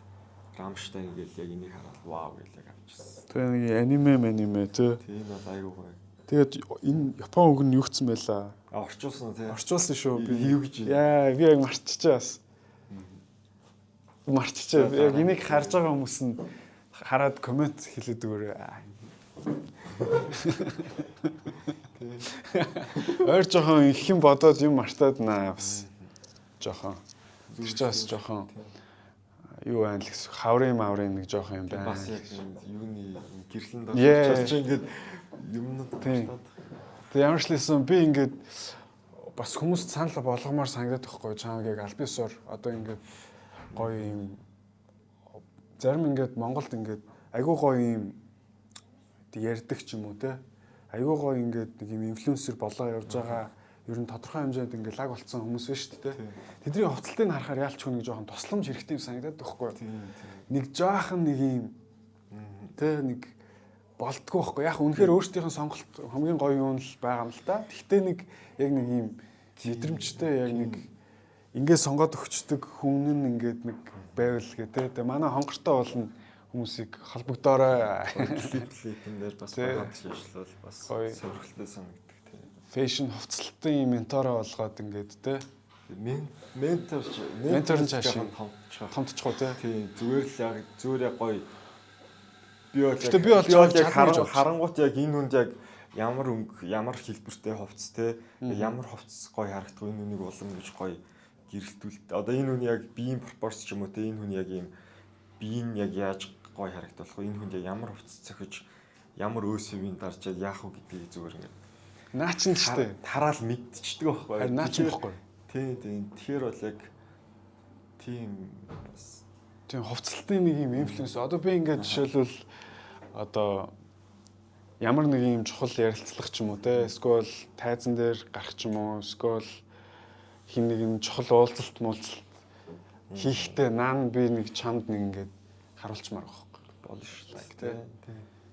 Speaker 2: Рамштайн гээл яг энийг хараад вау гээл яг авчихсан.
Speaker 1: Тэгээ нэг аниме аниме тэ.
Speaker 2: Тийм бол айгүй гоё.
Speaker 1: Тэгээд энэ Япон үг нь юу гэсэн байлаа?
Speaker 2: А орчуулсан тий.
Speaker 1: Орчуулсан шүү.
Speaker 2: Би юу гэж?
Speaker 1: Яа, би яг мартчихээ бас. Мартчихээ. Яг энийг харж байгаа хүмүүс нь хараад коммент хэлээд өгөөрэй. Ойр жоохон их юм бодоод юм мартаад наа бас. Жоохон. Тэр чинь бас жоохон юу байна л гэсэн. Хаврын маврын нэг жоохон юм байна.
Speaker 2: Бас яг юуны гэрлэн дорч чи ингээд юмнууд
Speaker 1: мартаад. Тэг ямар ч лсэн би ингээд бас хүмүүст санал болгомоор санагдаад байхгүй чамаг яг аль бисоор одоо ингээд гоё юм зарим ингээд Монголд ингээд айгүй гоё юм ярьдаг ч юм уу те айгүй гоё ингээд нэг юм инфлюенсер болоо явж байгаа ер нь тодорхой хэмжээнд ингээд лаг болцсон хүмүүс байна шүү дээ. Тэдний хувцлтыг харахаар яалч хүн нэг жоохон тусламж хэрэгтэй юм санагдаад байхгүй. Нэг жоохон нэг юм те нэг болдгоо байхгүй. Яг үнэхээр өөрсдийнх нь сонголт хамгийн гоё юм л байгаа юм л та. Гэхдээ нэг яг нэг юм мэдрэмжтэй яг нэг ингээд сонгоод өгчдөг хүн нь ингээд нэг байвал гэ тэ. Тэгээ манай хонгортой болно хүмүүсийг холбогдоорой.
Speaker 2: Клип дээр бас хамтж ажиллавал бас сонирхолтой санагддаг тий.
Speaker 1: Fashion хувцлалтын ментороо болгоод ингээд тэ.
Speaker 2: Ментор
Speaker 1: ментор нь цааш
Speaker 2: томтчих
Speaker 1: уу тий.
Speaker 2: Тийм зүгээр л яг зүгээр яг гоё. Би бол би бол яг харангуут яг энэ хүнд яг ямар өнгө ямар хэлбэртэй хувцс те ямар хувцс гоё харагдах вэ энэ үнийг улам гэж гоё гэрэлтүүлт. Одоо энэ хүн яг биеийн пропорц ч юм уу те энэ хүн яг ийм биеийн яг яаж гоё харагдах вэ энэ хүнд яг ямар хувцс цохиж ямар өөсөвийн дарж яг яах вэ гэдгийг зүгээр ингээд
Speaker 1: наа чин л штэ
Speaker 2: хараал мэдчихдэг байхгүй.
Speaker 1: Харин наа чин байхгүй.
Speaker 2: Тийм тийм. Тэгэхээр бол яг тийм бас
Speaker 1: тийм хувцлалтын нэг юм инфлюенс. Одоо би ингээд жишээлбэл одоо ямар нэг юм чухал ярилцлага ч юм уу те эсвэл тайзан дээр гарах ч юм уу эсвэл хин нэг юм чухал уулзалт муулзалт хийхдээ наан би нэг чамд нэг ингээд харуулчмаар байгаа байхгүй
Speaker 2: болно шүү дээ
Speaker 1: те.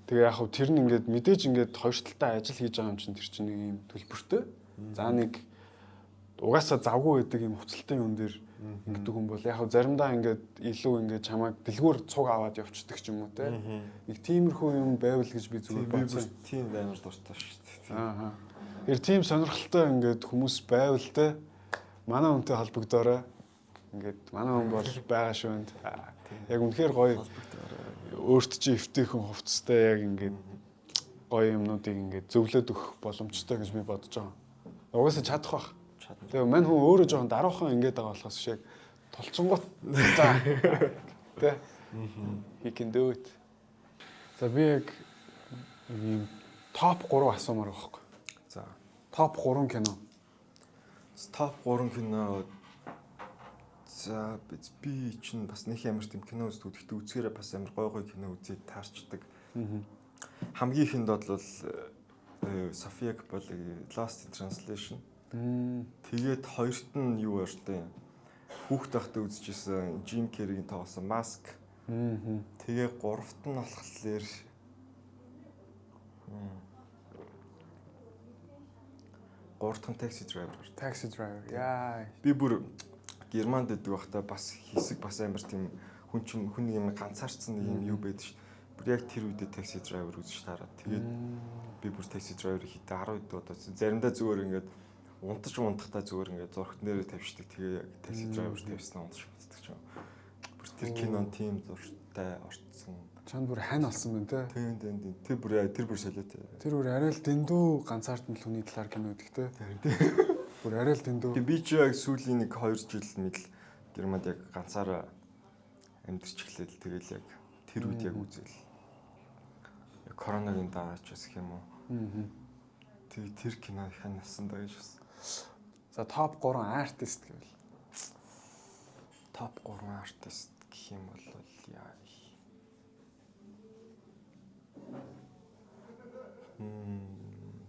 Speaker 1: Тэгээ яг хав тэр нь ингээд мэдээж ингээд хоёр талдаа ажил хийж байгаа юм чинь тэр чинь нэг юм төлбөртэй. За нэг угаасаа завгүй байдаг юм хувцалтын юм дээр ингэдэг хүн бол яг хав заримдаа ингээд илүү ингээд чамайг дэлгүүр цуг аваад явчихдаг ч юм уу те. Нэг тиймэрхүү юм байвал гэж би зүгээр бодсон.
Speaker 2: Тийм амар дуртай шүү дээ.
Speaker 1: Аа. Тэр тийм сонирхолтой ингээд хүмүүс байвал те манай хүнтэй холбогдоорой. Ингээд манай хүн бол байгаа шүү энд. Яг үнэхээр гоё өөрт чи эвтэйхэн хувцастай яг ингээд гоё юмнуудыг ингээд зөвлөд өгөх боломжтой гэж би бодож байгаа. Угаасаа чадах бах. Тэгээ мань хүн өөрөө жоохон даруухан ингээд байгаа болохоос шиг тулчингууд за тэ he can do it. За би яг ийм топ 3 асуумаар байгаа байхгүй.
Speaker 2: За
Speaker 1: топ 3 кино.
Speaker 2: Топ 3 кино. За би чинь бас нэг амар тийм кино үздэг. Гэхдээ үзэхээрээ бас амар гой гой кино үзээд таарчдаг. Хамгийн ихэнд бол София Копполагийн Lost in Translation. Тэгээд хоёрт нь юу ортой юм? Хүүхд байхдаа үзчихсэн Jim Carrey-гийн тоглосон Mask. Тэгээ гуравт нь болохоор гурав дахь нь Taxi Driver.
Speaker 1: Taxi Driver. Яа.
Speaker 2: Би бүр Германд байдаг байхдаа бас хэсэг бас амар тийм хүн чинь хүн нэг юм ганцаарцсан нэг юм юу байдаг ш. Бүр яг тэр үедээ Taxi Driver үзэж таарад. Тэгээд би бүр Taxi Driver хийхдээ 10 хэд удаа заримдаа зүгээр ингээд унтаж унтахтаа зүгээр ингээд зурагт нэрээ тавьчихдаг. Тэгээ яг Taxi Driver тавьснаа унтаж унтдаг ч юм. Бүр тэр кинон тийм зуртай орцсон.
Speaker 1: Чанд бүр хань олсон байна те.
Speaker 2: Тийм тийм тийм. Тэр бүр тэр бүр солиотой.
Speaker 1: Тэр бүр арай л дэндүү ганцаардсан л хүний талаар кино гэдэг те. Бүр арай л дэндүү.
Speaker 2: Тийм би чи яг сүүлийн нэг 2 жил мэдл Германд яг ганцаараа амьдарч эхлээл тэгэл яг тэр үед яг үзэл. Яг коронагийн дараа ч бас гэх юм уу. Тэг тэр кино хань болсон даа гэж бас.
Speaker 1: За топ 3 артист гэвэл
Speaker 2: топ 3 артист гэх юм бол яа.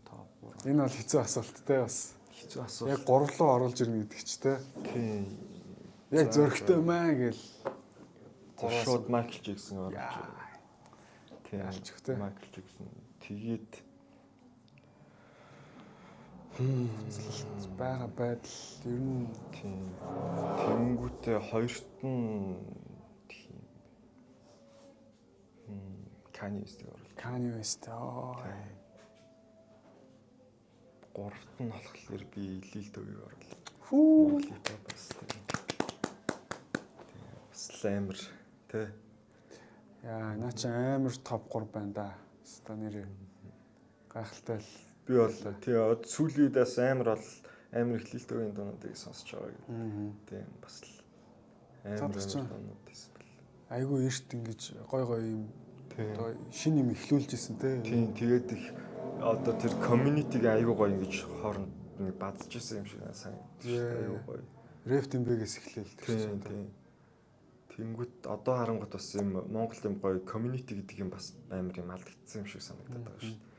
Speaker 2: Топ 3.
Speaker 1: Энэ бол хэцүү асуулт те бас.
Speaker 2: Хэцүү асуулт.
Speaker 1: Яг 3 руу оруулж ирнэ гэдэг чи те.
Speaker 2: Тийм.
Speaker 1: Яг зөрөгтэй маа гэл.
Speaker 2: Шууд Майкл Джексон оруулж. Тийм.
Speaker 1: Алж өгөх те.
Speaker 2: Майкл Джексон. Тэгээд
Speaker 1: байгаа байдал ер нь
Speaker 2: тийм. Тэнгүүтээ хоёрт нь тийм. Kanye West-ийг оруулж.
Speaker 1: Kanye West. Аа.
Speaker 2: Гуравт нь болохоор би Lil Dog-ыг оруулаа.
Speaker 1: Фүү.
Speaker 2: Хип-хоп бас тийм. Бас л амар тий.
Speaker 1: Яа, наа чи амар топ 3 байна да. Ста нэрээ. Гайхалтай л.
Speaker 2: Би бол тий сүүлийн үед бас амар бол амар их Lil Dog-ийн дуунуудыг сонсож байгаа гэдэг. Тийм бас л амар амар дуунууд байсан бэл.
Speaker 1: Айгүй эрт ингэж гой гой юм одоо шинэ юм эхлүүлж исэн те.
Speaker 2: Тийм тэгээд их одоо тэр community-г айгүй гоё ингэж хооронд нэг бадж исэн юм шиг санагдаж шүү дээ. Айгүй гоё.
Speaker 1: Рэп тэмбэгээс эхлээл тэр
Speaker 2: чинь. Тийм. Тэнгүүт одоо харангуут бас юм Монгол юм гоё community гэдэг юм бас амар юм алдагдсан юм шиг санагдаад байгаа шүү дээ.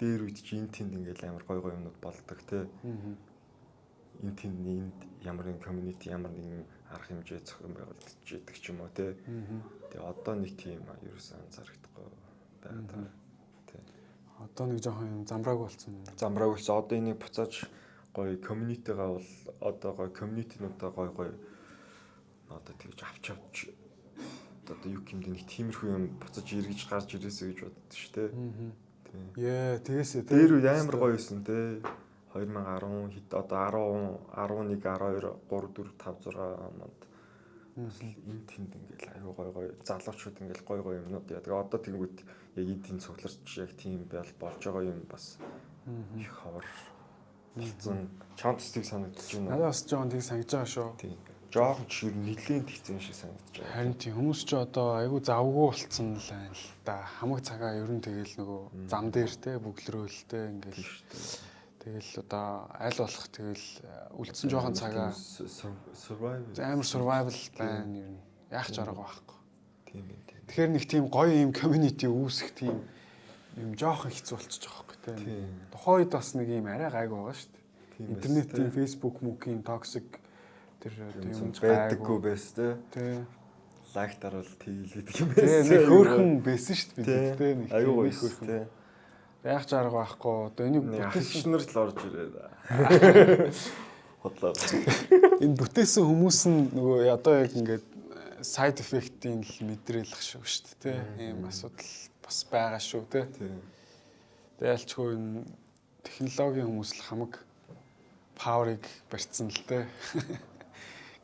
Speaker 2: Дээр үед чи энэ тэнд ингээл амар гоё гоё юмнууд болдог те. Энэ тэнд энд ямар нэгэн community ямар нэгэн арга хэмжээ зохион байгуулж идэг ч юм уу те. Тэгээ одоо нэг тийм ерөөсөн анзаарахгүй байгаа даа. Тий.
Speaker 1: Одоо нэг жоохон юм замбрааг болсон.
Speaker 2: Замбрааг болсон. Одоо энийг буцааж гоё community-гаа бол одоо гоё community-нуудаа гоё гоё одоо тэгж авч авч одоо юу гэмдэ нэг тиймэрхүү юм буцаж эргэж гарч ирээсэй гэж боддоо шүү дээ. Тийм.
Speaker 1: Яа, тэгээсээ
Speaker 2: те. Дээр үе амар гоё байсан те. 2010 хэд одоо 10 11 12 3 4 5 6 онд бас л энэ тэнд ингээл аюу гой гой залуучууд ингээл гой гой юмнууд яадаг. Одоо тэгэнгүүт яг энэ тэнд цугларч яг тийм байл болж байгаа юм бас их ховор болсон. Чамд тийг санагдаж байна.
Speaker 1: Надад бас жоохон тийг санагдаж байгаа шүү.
Speaker 2: Тийм. Жоохон ч ер нь нэлээд тэгсэн юм шиг санагдаж байгаа.
Speaker 1: Харин тийм хүмүүс ч одоо айгүй завгүй болцсон л байна л да. Хамаг цагаа ер нь тэгэл нөгөө зам дээр те бүглөрөөл те ингээл тэгэл одоо аль болох тэгэл үлдсэн жоохон цагаа
Speaker 2: survival
Speaker 1: амар survival байна ер нь. Яах ч арга байхгүй.
Speaker 2: Тийм байх тийм.
Speaker 1: Тэгэхээр нэг тийм гоё юм community үүсэх тийм юм жоохон хэцүү болчихж байгаа байхгүй те. Тухайн үед бас нэг юм арай гайгүй байгаа шүү дээ. Интернетийн Facebook мөкийн toxic тэр юм
Speaker 2: байдаггүй байс те.
Speaker 1: Тий.
Speaker 2: Лайк дарвал тэглэдэг юм байсан.
Speaker 1: Тий, нэг хөөрхөн байсан шүү дээ бид те. Нэг
Speaker 2: аюу гоё хөөрхөн.
Speaker 1: Тий. Яах ч арга байхгүй. Одоо энийг
Speaker 2: бүтээсэн нар л орж ирээд. Хотлоо.
Speaker 1: Энэ бүтээсэн хүмүүс нь нөгөө одоо яг ингээд side effect-ийн л мэдрэлэх шүү шүү дээ, тэ. Ийм асуудал бас байгаа шүү, тэ. Тэгээ ялчгүй энэ технологийн хүмүүс л хамаг power-ыг барьцсан л тэ.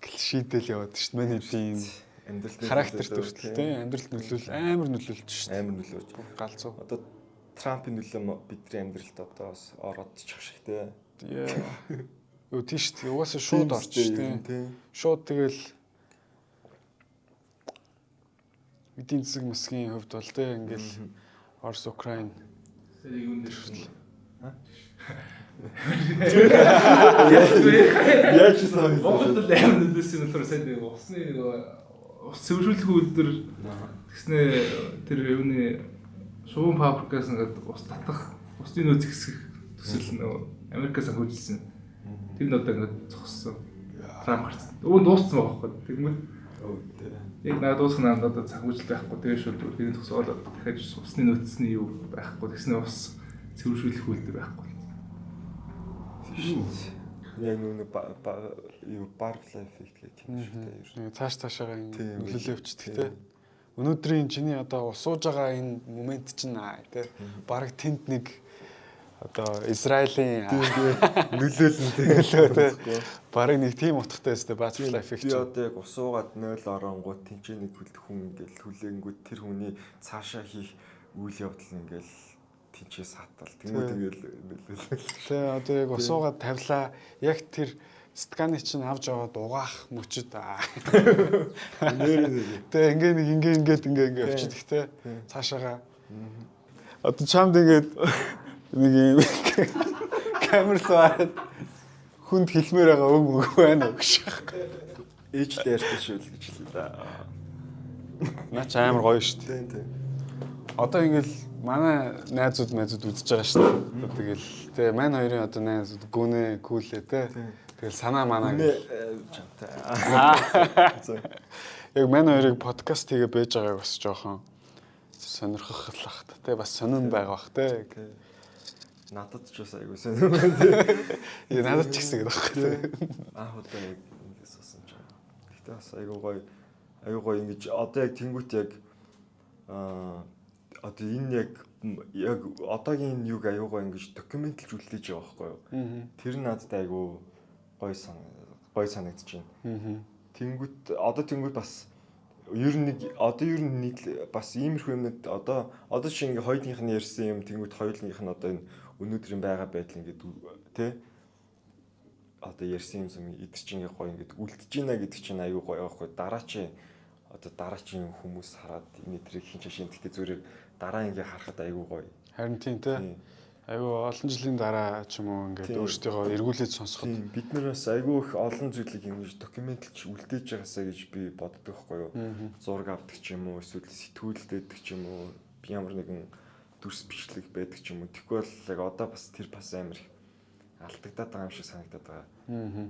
Speaker 1: Гэл шийдэл яваад шүү дээ. Манай хэдийн
Speaker 2: Амьдрал
Speaker 1: характер төрөл тэ амьдралд нөлөөл амар нөлөөлж шүү дээ.
Speaker 2: Амар нөлөөлж.
Speaker 1: Галзуу.
Speaker 2: Одоо Трампын нөлөө бидний амьдралд одоо бас ороод чих шиг те.
Speaker 1: Өө тийш дээ. Угаасаа шууд орч шүү дээ. Шууд тэгэл эдийн засаг масгийн хувьд бол те ингээл Орос Украин
Speaker 5: юун дээр шүү.
Speaker 2: Яаж сан
Speaker 5: Монголд л амар нөлөөсөн болохоор сайн нэг усны нэг ус цэвэршүүлэх үйлдвэр тэгснэ тэр юуны шувуун фабрикаас ингээд ус татах усны нөөц хэсэх төсөл нөгөө Америкаас санхүүжилсэн. Тэр нь одоо ингээд зогссон. Трамп гарсан. Өвөн дууссан байгаа байхгүй. Тэгмэл яг наа дуусах нь одоо санхүүжилт байхгүй. Тэгээ шууд тэрний зогсоол дахиад усны нөөцсний юу байхгүй. Тэгснэ ус цэвэршүүлэх үйлдвэр байхгүй.
Speaker 2: Яг нүг юу butterfly effect гэх юм шиг те.
Speaker 1: Цааш цаашаагаа нөлөөлөө явчихдаг те. Өнөөдрийн чиний одоо усууж байгаа энэ момент чинь те бараг тэнд нэг одоо Израилийн
Speaker 2: нөлөөлөн
Speaker 1: те бараг нэг тийм утгатай өстэй butterfly effect
Speaker 2: Би одоо яг усуугаад 0 оронгууд тэнцээ нэг хүн ингээл хүлээнгүүд тэр хүний цаашаа хийх үйл явдал ингээл тэнцээ саатал тэнгүүд ингээл нөлөөлөл.
Speaker 1: Тэ одоо яг усуугаад тавилаа яг тэр стаканы чинь авч аваад угаах мөчөд. Тэ ингээ нэг ингээ ингээд ингээ ингээ явчихдаг те цаашаага. Одоо чамд ингээд нэг юм камер руу хараад хүнд хэлмээр байгаа үг мөг байна уу гэж.
Speaker 2: Ээж дээртэй шүү л гэж л да.
Speaker 1: Наа чи амар гоё шүү дээ.
Speaker 2: Тийм тийм.
Speaker 1: Одоо ингээл манай найзууд үзэж байгаа шүү дээ. Одоо тэгэл тэ мань хоёрын одоо найзууд гүнэ күүлээ тэ. Тэгэл санаа манаа
Speaker 2: гүнэ чамтай.
Speaker 1: Яг мань хоёрыг подкаст хийгээ байж байгааг бас жоохон сонирхох л ах та тэ бас сонин байгаа бах тэ.
Speaker 2: Надад ч бас айгуу сонин байна тэ.
Speaker 1: Яа надад ч гэсэн гэдэг байхгүй тэ.
Speaker 2: Анх удаа яг ингэ суусан чинь. Гэтэ бас айгуу гоё ингэж одоо яг тэнгуут яг одоо энэ яг одоогийн энэ юг аюугаа ингэж докюментлж үлдээж байгаа байхгүй юу? Тэр нь надад айгуу гоё санагдаж байна. Тэнгүүт одоо тэнгүүт бас ер нь нэг одоо ер нь нэг бас иймэрхүү юмнууд одоо чи ингээ хоёулынх нь ярьсан юм тэнгүүт хоёулынх нь одоо энэ өнөөдрийн байгаа байдал ингээд тэ одоо ярьсан юм юм эдэр чи ингээ гоё ингээд үлдэж байна гэдэг чинь аюу гоё байхгүй дараа чи хүмүүс хараад энэ тэрийг хин чашийн гэхдээ зүгээр дараа ингээ харахад айгүй гоё.
Speaker 1: Харин тийм те. Айгүй олон жилийн дараа ч юм уу ингээд өөрсдийгөө эргүүлээд сонсоход
Speaker 2: бид нар бас айгүй их олон зүйлийг ингэж докюментлж үлдээж байгаасаа гэж би боддог байхгүй юу. Зураг авдаг ч юм уу эсвэл сэтгүүлдээдэг ч юм уу ямар нэгэн дүрс бичлэг байдаг ч юм уу. Тэгэхгүй бол яг одоо бас тэр бас амар их алдагдаад байгаа юм шиг санагдаад байгаа.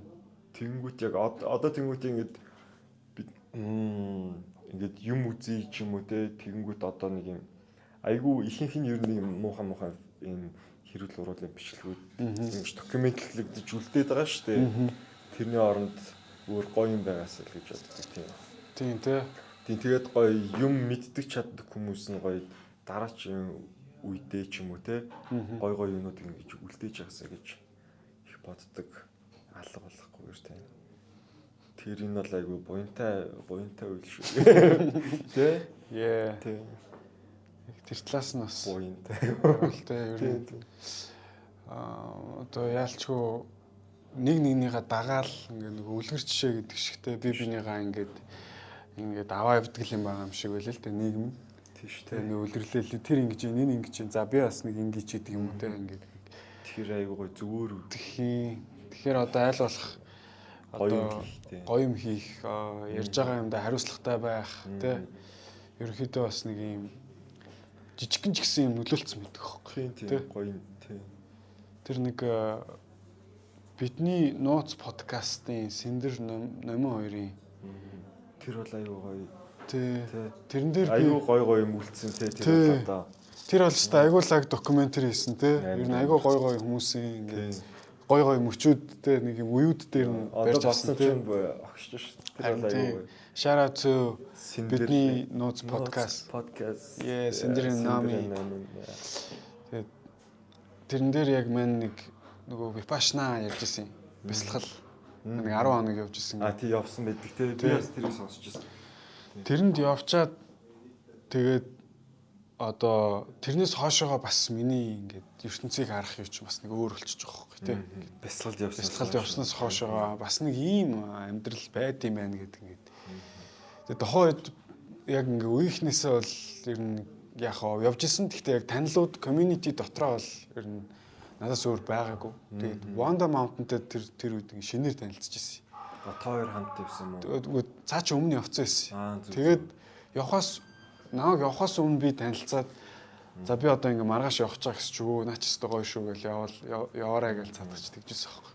Speaker 2: Тэнгүүт яг одоо тэнгүүт ингээд бид ингээд юм үзье ч юм уу те тэгэнгүүт одоо нэг юм айгүй ихэнх нь ер нь юм муухан ийм хэрүүл уруулын бичлэгүүд ингэж докюментлэгдэж үлдээд байгаа шүү дээ. Тэрний оронд өөр гоё юм байгаасаа л гэж боддог тийм.
Speaker 1: Тийм те.
Speaker 2: Тийм тэгээд гоё юм мэддэг чаддаг хүмүүс нь гоё дараагийн үедээ ч юм уу те гоё гоё юмнууд ингэж үлдээж байгаасаа гэж их боддог алга болохгүйгээр тийм. Тэр энэ бол айгүй буянтай үйл шүү. Тэ?
Speaker 1: Яа.
Speaker 2: Тийм.
Speaker 1: Тэр талаас нь бас
Speaker 2: буянтай.
Speaker 1: Тэ ер нь одоо яалчгүй нэг нэгнийгээ дагаал ингээ нэг үлгэр жишээ гэдэг шигтэй би бинийгаа ингээд аваа явдаг юм байгаа юм шиг байлаа л дээ нийгэм.
Speaker 2: Тийм шүү дээ.
Speaker 1: Нэг үлгэрлээл тэр ингэж энэ ингэж за би бас нэг ингэж гэдэг юм уу те ингээд.
Speaker 2: Тэр айгүй гоё зүгээр.
Speaker 1: Тэгэхээр одоо аль болох одоо гоё юм хийх, ярьж байгаа юмдаа хариуцлагатай байх те. Ерөнхийдөө бас нэг юм жижигхэн ч гэсэн юм нөлөөлцсөн байдаг аахгүй.
Speaker 2: Тийм гоё юм тийм.
Speaker 1: Тэр нэг бидний нууц подкастын Сэндэр Номин хоёрын
Speaker 2: тэр бол аюу гоё.
Speaker 1: Тий. Тэрэн дээр
Speaker 2: аюу гоё гоё юм үлдсэн те тэр бол одоо
Speaker 1: тэр бол ч аюу лаг докюментари хийсэн те. Ер нь аюу гоё гоё хүмүүсийн ингээд гой гой мөчүүд те нэг юм уюуд дээр нь
Speaker 2: барьж авсан тийм огшиж шүү.
Speaker 1: Тэр бол айгүй. Shout out to бидний нууц подкаст. Yeah, Синдер Нами. Тэгээд тэрэн дээр яг мань нэг нөгөө Випашна ярьж исэн. Бясалгал. Нэг 10 хоног явж исэн.
Speaker 2: А тий явсан байдаг те. Би бас тэрийг сонсч ирсэн.
Speaker 1: Тэрэнд явчаад тэгээд одоо тэрнээс хойшоогоо бас миний ингээд ертөнцийг харах юм чи бас нэг өөр болчихж байгаа байхгүй тий.
Speaker 2: Бясалгалд явсан.
Speaker 1: Бясалгалд явснаас хойшоогоо бас нэг ийм амьдрал байд юм байна гэдэг ингээд. Тэгээд тухайн үед яг ингээ үеийнхнээсээ бол ер нь яг явж исэн. Гэхдээ яг танилуд community дотроо бол ер нь надаас өөр байгаагүй. Тэгээд Wanda Mountain-тэй тэр үед ингээ шинээр танилцж ирсэн.
Speaker 2: Та хоёр хамт явсан юм
Speaker 1: уу? Тэгээд цаа чи өмнө явцсан байсан. Тэгээд явхаас намайг явхаас өмнө би танилцаад за би одоо ингээ маргааш явах чаа гэсэн чи өө наа чи өстө гоё шүү гэл яваал яваарай гэж цаадаж тэгжсэн аахгүй.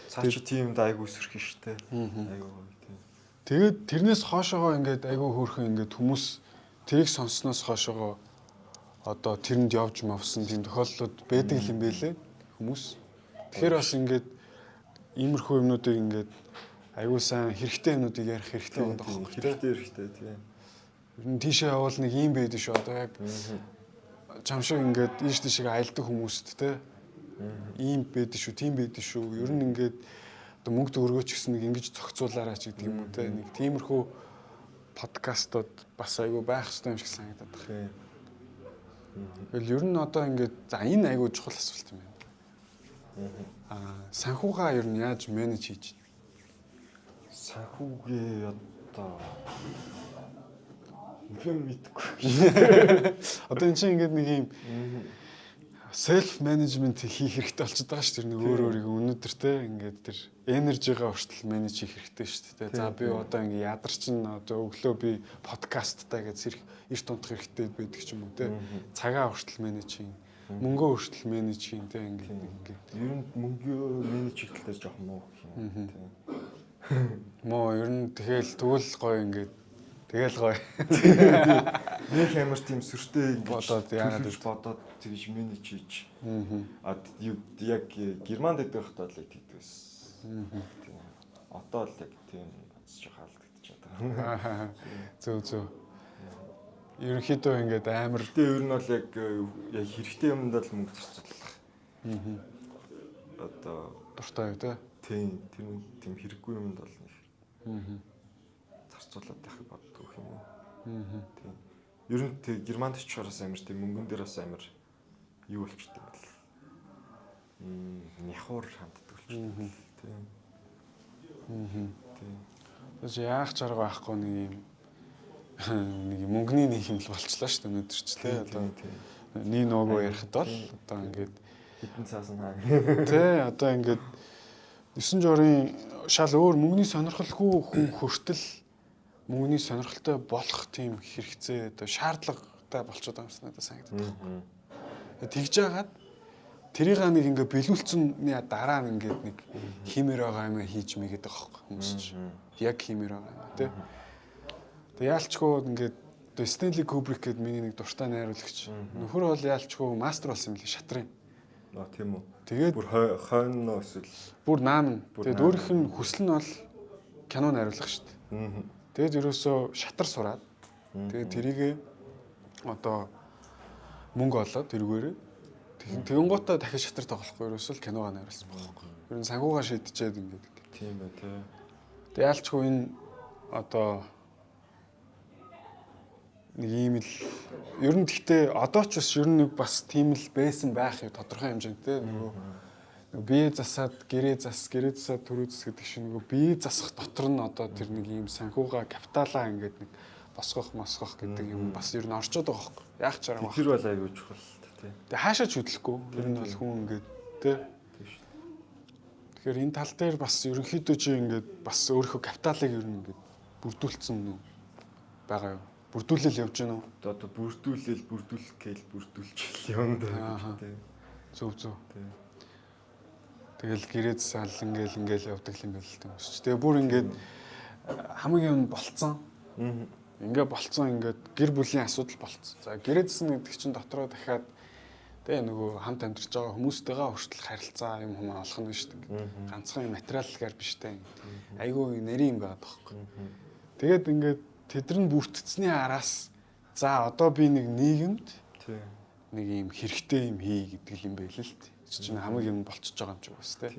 Speaker 2: Цаа чи тиймд айгуу сөрхөн штэ. Айгуу гоё тийм.
Speaker 1: Тэгээд тэрнээс хойшоогоо ингээд айгуу хөөрхөн ингээд хүмүүс тэрийг сонссноос хойшоогоо одоо тэрэнд явж мавсан тийм тохиолдлууд байдаг юм бэлээ хүмүүс. Тэгэхээр бас ингээд иймэрхүү юмнуудыг ингээд айгуу сайн хэрэгтэй юмнуудыг ярих хэрэгтэй байдаг
Speaker 2: байхгүй. Хэрэгтэй тийм.
Speaker 1: Ер нь тийшээ явбал нэг ийм байдаг шүү. Одоо яг чам шиг ингээд ийш тийшээ аялдаг хүмүүст те ийм байдаг шүү, тийм байдаг шүү. Ер нь ингээд одоо мөнгө төгрөгөөч гэсэн нэг ингэж зохицуулаарай ч гэдэг юм уу те. Нэг тиймэрхүү подкастууд бас айгүй байх хэрэгтэй юм шиг санагдаад байна. Тэгэл ер нь одоо ингээд за энэ айгүй чухал асуулт юм байна. Аа санхугаа ер нь яаж менеж хийж байна?
Speaker 2: Санхүүгээ одоо үнэн мэдэхгүй.
Speaker 1: Одоо эн чинь ингээд нэг юм self management хийх хэрэгтэй болчиход байгаа шүү дээ. Нэг өөр өөрийгөө өнөөдөр те ингээд тэр энержигаа хүртэл менеж хийх хэрэгтэй шүү дээ. За би одоо ингээд ядарчин одоо өглөө би подкасттай гэж сэрх эрт унтах хэрэгтэй байдаг ч юм уу те. Цагаа хүртэл менеж хийн. Мөнгөө хүртэл менеж хийн те ингээд ингээд.
Speaker 2: Ер нь мөнгөө менеж хийх тал дээр жоохон муу гэх юм те.
Speaker 1: Муу ер нь тэгэл тэгвэл гоё ингээд тэгэл гоё.
Speaker 2: Нэг амар тийм сүртэй ингэж
Speaker 1: бодоод яагаад
Speaker 2: гэж бодоод тэгж менеж хийж. А яг Германд байдаг байхдаа л яг тэгдэг байсан. Тийм. Одоо л яг тийм жоох алдагдчихад байгаа.
Speaker 1: Зөв зөв. Ерөнхийдөө ингээд амар.
Speaker 2: Гэтэ ер нь бол яг яг хэрэгтэй юмдаа л мөнгө зарцуулах. Одоо
Speaker 1: дуртай юу те?
Speaker 2: Тийм, тэр тийм хэрэггүй юмд бол нэг. Зарцуулаад байхыг боддог юм уу? Тийм. Ер нь тэг Германд очихоороос амар тийм мөнгөн дээр бас амар юу болчтой юм бэл. Няхуур ханддаг болчтой. Тийм. Тийм.
Speaker 1: Тэгэж яах чарга байхгүй нэг юм нэг мөнгөний нэг юм л болчлаа шүү дээ өнөөдөр ч тий. Одоо нэг нөөгөө ярихад бол одоо ингээд
Speaker 2: хэдэн цаасан хаа.
Speaker 1: Тий, одоо ингээд 9 жорын шал өөр мөнгөний сонирхолгүй хүн хүртэл мөнгөний сонирхолтой болох тийм хэрэгцээ одоо шаардлагатай болчиход байгаа юм шиг надад санагдаад байна. Тэгж яагаад тэрийг нэг ингээ биелүүлсэний дараа нь ингээд нэг хиймээр байгаа юм хийж мэгээд байгаа хөөхгүй хүмүүс чинь. Яг хиймээр байгаа юм тий. Тэг яалчгүй ингээд одоо Стэнли Кубрик гэдэг миний нэг дуртай найруулагч. Нөхөр бол яалчгүй мастер болсон юм лээ шатрын.
Speaker 2: А тийм үү.
Speaker 1: Тэгээд
Speaker 2: бүр хойно эсвэл
Speaker 1: бүр наан. Тэгээд өөрийнх нь хүсэл нь бол кино найруулах шүү дээ. Тэгээд ерөөсөө шатар сураад тэгээд тэрийгэ одоо мөнгө олоод тэргээрээ тэгэнгуутаа дахиж шатар тоглохгүй ерөөсөө л киногоо найруулсан байхгүй. Ер нь санхугаа шийдчихэд ингээд.
Speaker 2: Тийм бай тээ.
Speaker 1: Тэгээд яалчгүй энэ одоо нэг ийм л ер нь гэхдээ одоо ч бас ер нь нэг бас тийм л байсан байх юм тодорхой хэмжээнд те нөгөө бие засаад гэрээ зас гэрээ засаад төрөө зас гэдэг шиг нөгөө бие засах дотор нь одоо тэр нэг ийм санхугаа капиталаа ингээд нэг босгох мосгох гэдэг юм бас ер нь орчод байгаа хөөхгүй яах ч арга
Speaker 2: тэр бол аюул чухал те.
Speaker 1: Тэгээ хаашаа ч хөдлөхгүй ер нь бол хүн ингээд те. Тэгэхээр энэ тал дээр бас ерөнхийдөө чи ингээд бас өөрийнхөө капиталыг ер нь ингээд бүрдүүлсэн нү байгаа юу? Бүрдүүлэл явж гэнэ үү?
Speaker 2: Одоо бүрдүүлэл бүрдүүлэх гээл бүрдүүлчихэл явна да.
Speaker 1: Зөв зөв. Тэгэл гэрээ засаал ингээл ингээл явдаг юм байл л тийм өсч. Тэгээ бүр ингээд хамгийн юм болцсон. Ингээ болцсон ингээд гэр бүлийн асуудал болцсон. За гэрээ засна гэдэг чинь дотроо дахиад Тэгээ нөгөө хамт амьдарч байгаа хүмүүстэйгээ хүртэл харилцаа юм хүмүүс олох нь шүү дээ. Ганцхан юм материалгаар биш те. Айгүй нарийн юм байгаа тоххой. Тэгээд ингээд тэдэр нь бүртгэцний араас за одоо би нэг нийгэмд нэг юм хэрэгтэй юм хий гэдэг юм байл л дээ. Чинь хамаг юм болчихж байгаа юм чи уус те.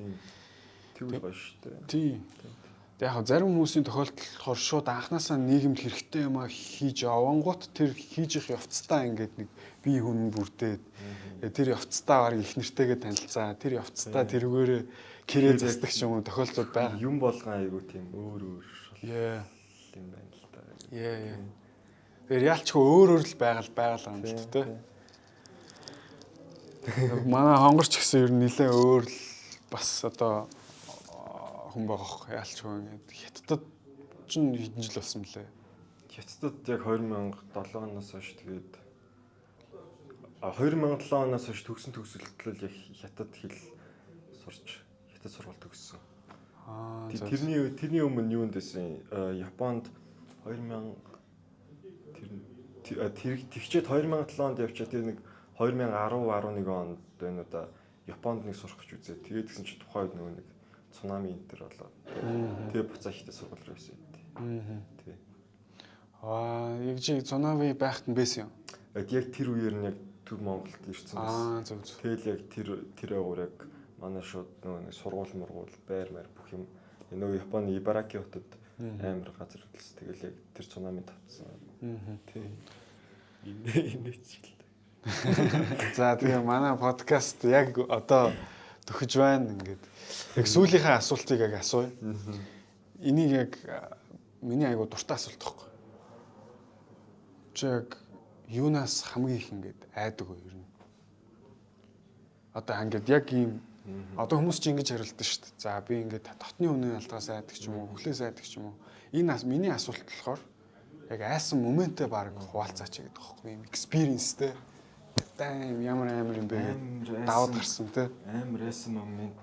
Speaker 2: Тэгвэл гоё шүү дээ.
Speaker 1: Тийм. Тэг яг зарим хүмүүсийн тохиолдол болохоор шууд анханасаа нийгэмд хэрэгтэй юм а хийж явангууд тэр хийж их явцдаа ингээд нэг бие хүн бүрдээд тэр явцдаа баг их нэртэйгээ танилцаа, тэр явцдаа тэрүүгээрээ кэрээ застдаг ч юм уу тохиолдлууд байгаа.
Speaker 2: Юм болгон айгуу тийм өөр өөр юм байна л да.
Speaker 1: Яа. Тэгэхээр ялчгүй өөр өөр л байгаль байгаа юм л тэ. Манай хонгорч гэсэн ер нь нэлээ өөр л бас одоо хүн байгаа хөх яалчгүй ингээд хятадд чинь хэдэн жил болсон бэлээ?
Speaker 2: Хятадд яг 2007 оноос хойш тэгээд 2007 оноос хойш төгсөн төгсөлтөл яг хятад хэл сурч хятад сургууль төгссөн.
Speaker 1: Аа
Speaker 2: тэрний өмнө юунд байсан? Японд 2000 тэр тэгчээд 2007 онд явчаа тэр нэг 2010 11 онд байна уу да Японд нэг сурах гэж үзээ. Тэгээд гисэн чи тухайн үед нөгөө нэг цунами энэ төр болоод. Тэгээ буцаа ихтэй сургууль руу явсан. Тий.
Speaker 1: Аа, яг чи цунами байхад нь байсан юм.
Speaker 2: Яг тэр үеэр нь яг төв Монголд ирсэн
Speaker 1: байсан. Аа, зөв зөв.
Speaker 2: Тэгэл яг тэр агуур яг манай шууд нөгөө нэг сургууль мургуул байр маяр бүх юм нөгөө Японы Ибараки хотод амар газар хөдөлсөн. Тэгэл яг тэр цунами татсан. Тий. Инээч л.
Speaker 1: За тэгээ манай подкаст яг одоо төхөж байна ингээд. Яг сүүлийнхээ асуултыг яг асууя. Энийг яг миний айгуу дуртай асуулт байхгүй. Чи яг юунаас хамгийн их ингээд айдаг вэ ер нь? Одоо ингээд яг ийм одоо хүмүүс чи ингэж хариулдаг шүү дээ. За би ингээд дотны үнийн алдгаас айдаг ч юм уу, хөлөөс айдаг ч юм уу. Энэ миний асуулт болохоор яг айсан моментээ баг хуваалцаач гэдэг байхгүй юм experience-тэй. Дайм ямар амар юм бэ гэдэг даваад гарсан те.
Speaker 2: Амар айсан момент.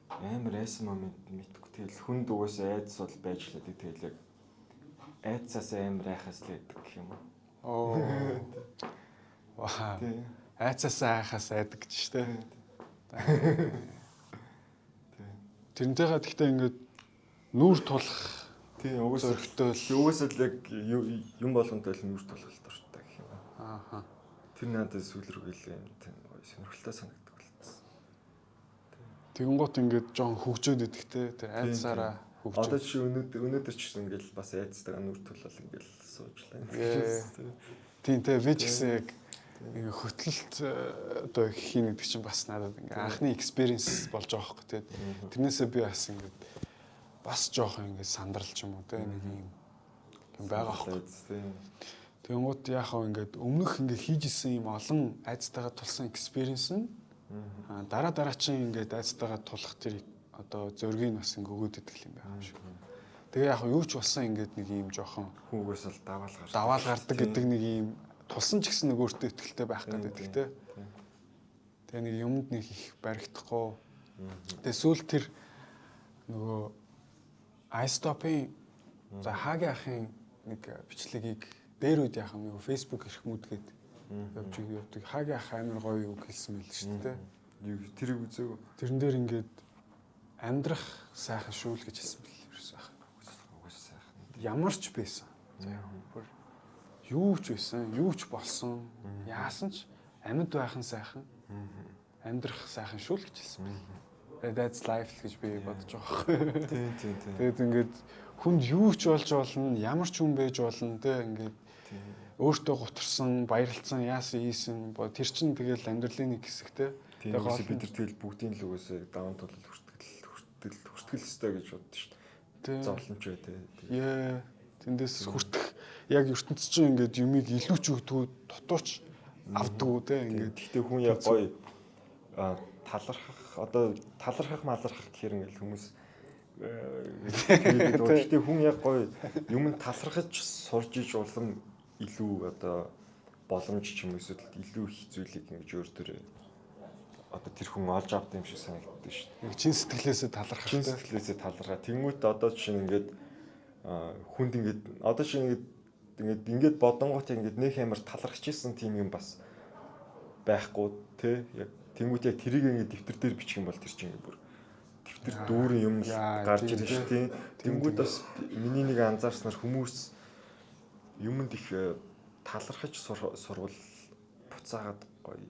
Speaker 2: Амар айсан момент мэдгүй. Тэгэл хүнд угаасаа айдас бол байж л байдаг. Тэгэл яг айдсаас амар айхаас л байдаг гэх юм уу.
Speaker 1: Оо. Ваа. Айцаас айхаас айдаг гэж штэ. Тэрнтэйгээ гэхдээ ингээд нүүр тулах
Speaker 2: тийм угаасаа
Speaker 1: зөрөгтэй л
Speaker 2: угаасаа л яг юм болгонтой л нүүр тулах л дуртай гэх юм.
Speaker 1: Ааха.
Speaker 2: Тэр надад сүүл рүү гэлээ юм тийм сонирхолтой санагддаг болсон.
Speaker 1: Тэгэнгუут ингээд жоон хөгжөөд идэх те тэр айцаараа хөгжөөд.
Speaker 2: Одоо чи өнөөдөр ч гэсэн ингээд бас айцтайгаа нүүр тулал ингээд суучлаа.
Speaker 1: Тийм те би ч гэсэн яг ингээ хөтлөлт одоо хийнэ гэдэг чинь бас надад ингээ анхны experience болж байгаа байхгүй те. Тэрнээсээ би бас ингээд бас жоохон ингээд сандрал ч юм уу те нэг юм байгаа байхгүй. Тэгэнгუут яах вэ ингээд өмнөх ингээд хийж исэн юм олон айцтайгаа тулсан experience нь дараа чинь ингээд айцтайгаа тулах тэр одоо зөргийг бас ингээ өгөөд идэх юм байгаа юм шиг. Тэгээ яг юу ч болсон ингээд нэг юм жоохон
Speaker 2: хүүгээс л даваал гардаг.
Speaker 1: Даваал гардаг гэдэг нэг юм тулсан ч гэсэн нэг өөртөө ихтэй байх гэдэг те. Тэгээ нэг юмд нэг их баригдахгүй. Тэгээ сүүл тэр нөгөө iStop-ийн за Хагийн ахын нэг бичлэгийг дээр үед яах юм нөгөө Facebook эрх мүдгээд явж явдаг. Хагийн ах амар гоё үг хэлсэн байл шүү дээ.
Speaker 2: Юу тэрийг үзээгүй.
Speaker 1: Тэрэн дээр ингээд амьдрах сайхан шүү л гэж хэлсэн бэл ерөөсөө ах.
Speaker 2: Угаас сайхан.
Speaker 1: Ямар ч байсан. За бүр юу ч байсан, юу ч болсон, яасан ч амьд байх нь сайхан. Амьдрах сайхан шүү л гэж хэлсэн бэл. That's life гэж би бодож байгаа байхгүй.
Speaker 2: Тийм тийм тийм.
Speaker 1: Тэгээд ингээд хүнд юу ч болж болно, ямар ч хүн байж болно те ингээд өөртөө гутарсан, баярлцсан, яасан ийсэн тэр чинь тэгэл амьдралын нэг хэсэг те.
Speaker 2: Тэгээд гол бид нар тэгэл бүгдийн л үгүйсээ даван тулал хүртгэл өстой гэж боддоо шүү дээ. Зовлонч бай те.
Speaker 1: Яа. Тэндээс хүртэх яг ертөнц чинь ингээд юмыг илүү ч өгдгүү, дутууч авдгүү те ингээд.
Speaker 2: Гэхдээ хүн яг гоё талархах одоо талархах малархах гэхээр ингээл хүмүүс тэгээд гэхдээ хүн яг гоё юм талархаж сурж иж улам илүү одоо боломж ч юм эсвэл илүү их зүйлийг ингэж өөр төрөө одоо тэр хүн олж авдаг юм шиг санагддаг шүү
Speaker 1: дээ. Яг чин сэтгэлээсээ талархах.
Speaker 2: Чин сэтгэлээсээ талархаа. Тэнгүүт одоо жишээ нь ингээд хүнд ингээд одоо жишээ нь ингээд Ингээд ингээд бодонгууд ингээд нөх амар талархаж исэн тийм юм бас байхгүй те. Яг тэнгуут яг тэрийг ингээд дэвтэр дээр бичих юм бол тэр чинь ингээд бүр дэвтэр дүүрэн юм л гарч ирнэ шүү дээ. Тэнгуут бас миний нэг анзаарснаар хүмүүс юмд их талархаж сурвал буцаагаад гоё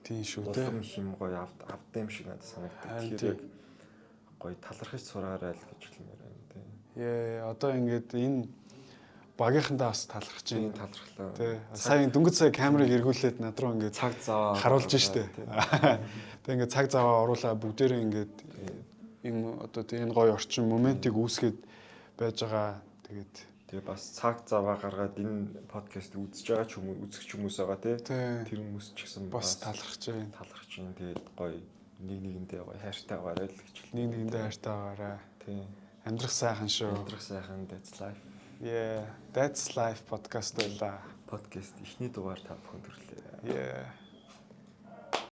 Speaker 1: Тийм шүү те.
Speaker 2: Улам их юм гоё авд юм шиг надад санагддаг. Тэгэхээр яг гоё талархаж сураарай л гэж хэлмээр байна тий.
Speaker 1: Яа, одоо ингээд энэ багийнхандаа бас талархаж
Speaker 2: байна. Талархлаа.
Speaker 1: Тий. Сая дөнгөж сая камерыг эргүүлээд над руу ингээд
Speaker 2: цаг заваа
Speaker 1: харуулж штэ. Тэг ингээд цаг заваа оруулаа бүгдээрээ ингээд энэ одоо тий энэ гоё орчин моментыг үүсгээд байж байгаа. Тэгээд
Speaker 2: Тэгээ бас цаг заваа гаргаад энэ подкаст үзэж байгаа ч хүмүүс үзэгч хүмүүс байгаа тий. Тэр хүмүүс ч гэсэн
Speaker 1: бас талархаж байна.
Speaker 2: Талархаж байна. Тэгээд гоё нэг нэгэндээ гоё хайртай байгаарай л гэж.
Speaker 1: Нэг нэгэндээ хайртай байгаарай.
Speaker 2: Тий.
Speaker 1: Амьдрах сайхан шүү.
Speaker 2: Амьдрах сайхан, that's life.
Speaker 1: Yeah, that's life podcast байлаа.
Speaker 2: Подкаст эхний дугаар та бүхэн төрлөө.
Speaker 1: Yeah.